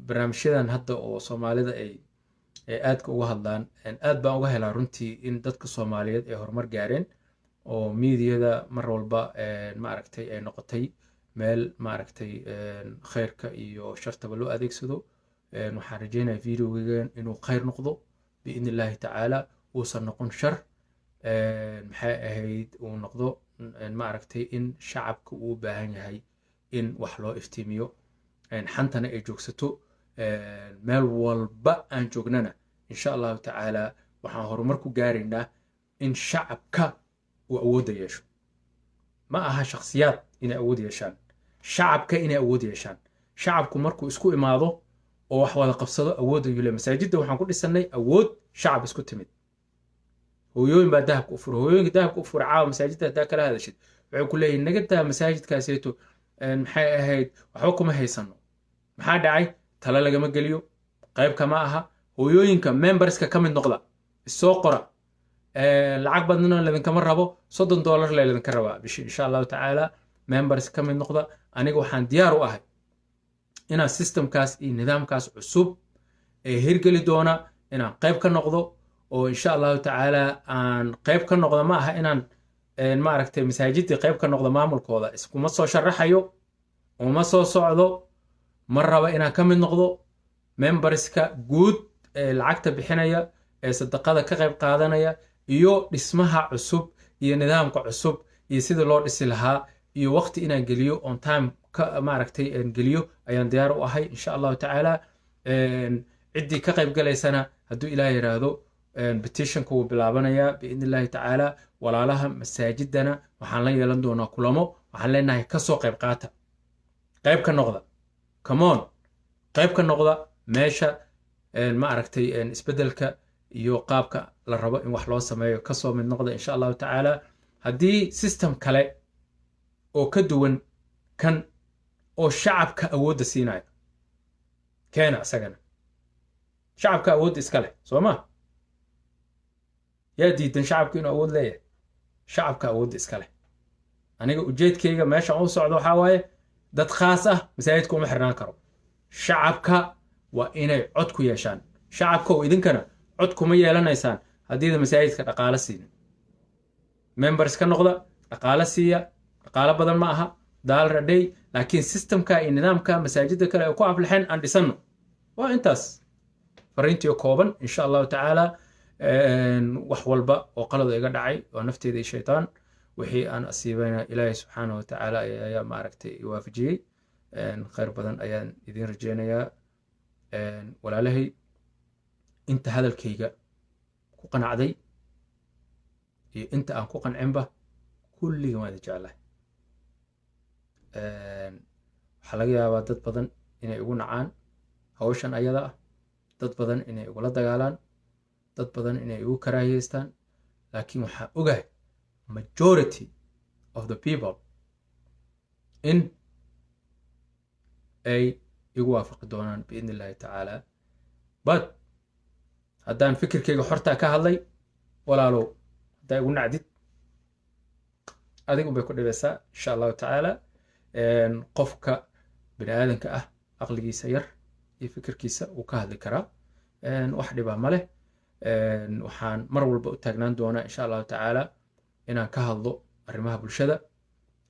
barnaamijyadan hadda oo Soomaalida ay aadka uga hadlaan, aad baan uga helaa runtii in dadka Soomaaliyeed ay horumar gaareen oo miidiyada mar walba maaragtay ay noqotay meel maaragtay khayrka iyo shartaba loo adeegsado. Waxaan rajeynaya videogeygan inuu khayr noqdo biidni Illahi tacaala, uusan noqon shar. Maxay ahayd, uu noqdo maaragtay in shacabka uu u baahan yahay in wax loo iftiimiyo, xantana ay joogsato. Meel walba aan joognana, insha Allahu tacaala, waxaan horumar ku gaaraynaa in shacabka uu awoodda yeesho. Ma aha shakhsiyaad inay awood yeeshaan, shacabka inay awood yeeshaan. Shacabku markuu isku imaado oo wax wada qabsado, awood ayuu leeyahay. Masaajidda waxaan ku dhisannay awood shacab isku timid. Hooyooyin baa dahabka u furay. Hooyooyinka dahabka u furay caawa masaajidda haddaa kala hadashid, waxay ku leeyihin: "Naga daa masaajidkaaseeto, maxay ahayd, waxba kuma haysano." Maxaa dhacay? Talo lagama geliyo, qayb kama aha. Hooyooyinka memberska ka mid noqda, isoo qora. Lacag badnana laidinkama rabo, $30 le laidinka rabaa bishi, insha Allahu tacaala. Members ka mid noqda. Aniga waxaan diyaar u ahay inaan systemkaas iyo nidaamkaas cusub ee hirgeli doona inaan qayb ka noqdo oo insha Allahu tacaala aan qayb ka noqdo. Ma aha inaan maaragtay masaajidii qayb ka noqdo maamulkooda. Iskuma soo sharaxayo, uma soo socdo, ma raba inaan ka mid noqdo memberska guud ee lacagta bixinaya ee sadaqada ka qayb qaadanaya iyo dhismaha cusub iyo nidaamka cusub iyo sidii loo dhisi lahaa iyo waqti inaan geliyo on time ka maaragtay geliyo ayaan diyaar u ahay, insha Allahu tacaala. Ciddii ka qayb galaysana, hadduu Ilaah yiraahdo, petitionka wuu bilaabanayaa biidni Illahi tacaala. Walaalaha masaajidana waxaan la yeelan doonaa kulamo. Waxaan leenahay: kasoo qayb qaata, qayb ka noqda, come on, qayb ka noqda meesha ma aragtay isbeddelka iyo qaabka la rabo in wax loo sameeyo. Kasoo mid noqda, insha Allahu tacaala. Haddii system kale oo ka duwan kan oo shacabka awoodda siinaya keena, isagana shacabka awoodda iska leh, soo ma? Yaa diidan shacabku inuu awood leeyahay? Shacabka awoodda iska leh. Aniga ujeedkayga meeshan u socdo waxaa waaye, dad khaas ah masaajidka uma xirnaan karo. Shacabka waa inay cod ku yeeshaan. Shacabka oo idinkana cod kuma yeelanaysaan haddiida masaajidka dhaqaalo siinin. Members ka noqda, dhaqaalo siiya. Dhaqaalo badan ma aha, dollar a day, laakiin systemka iyo nidaamka masaajidda kale ay ku aflaxeen aan dhisanno. Waa intaas fariintiyo kooban, insha Allahu tacaala. Wax walba oo qalad iga dhacay waa nafteeda iyo shaytaan. Wixii aan asiibayna Ilaahay subxaana wa tacaala ayaa maaragtay i waafajiyey. Khayr badan ayaan idiin rajeynayaa, walaalahay. Inta hadalkayga ku qanacday iyo inta aan ku qancinba, kulligan waan idin jeclahay. Waxaa laga yaabaa dad badan inay igu nacaan hawshan ayada ah, dad badan inay igula dagaalaan, dad badan inay igu karaahiyeystaan, laakiin waxaa ogahay majority of the people in ay igu waafaqi doonaan biidni Illahi tacaala. But haddaan fikirkayga xortaa ka hadlay, walaalow, haddaa igu nacdid, adigu bay ku dhibaysaa, insha Allahu tacaala. Qofka bini aadanka ah aqligiisa yar iyo fikirkiisa wuu ka hadli karaa, wax dhibaa ma leh. Waxaan mar walba u taagnaan doonaa, insha Allahu tacaala, inaan ka hadlo arrimaha bulshada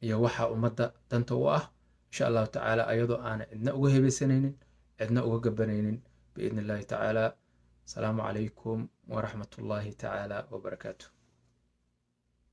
iyo waxa ummadda danta u ah, insha Allahu tacaala, ayadoo aanan cidna uga hebaysanaynin, cidna uga gabanaynin, biidni Illahi tacaala. Asalaamu calaykum waraxmat ullahi tacaala wabarakaatu.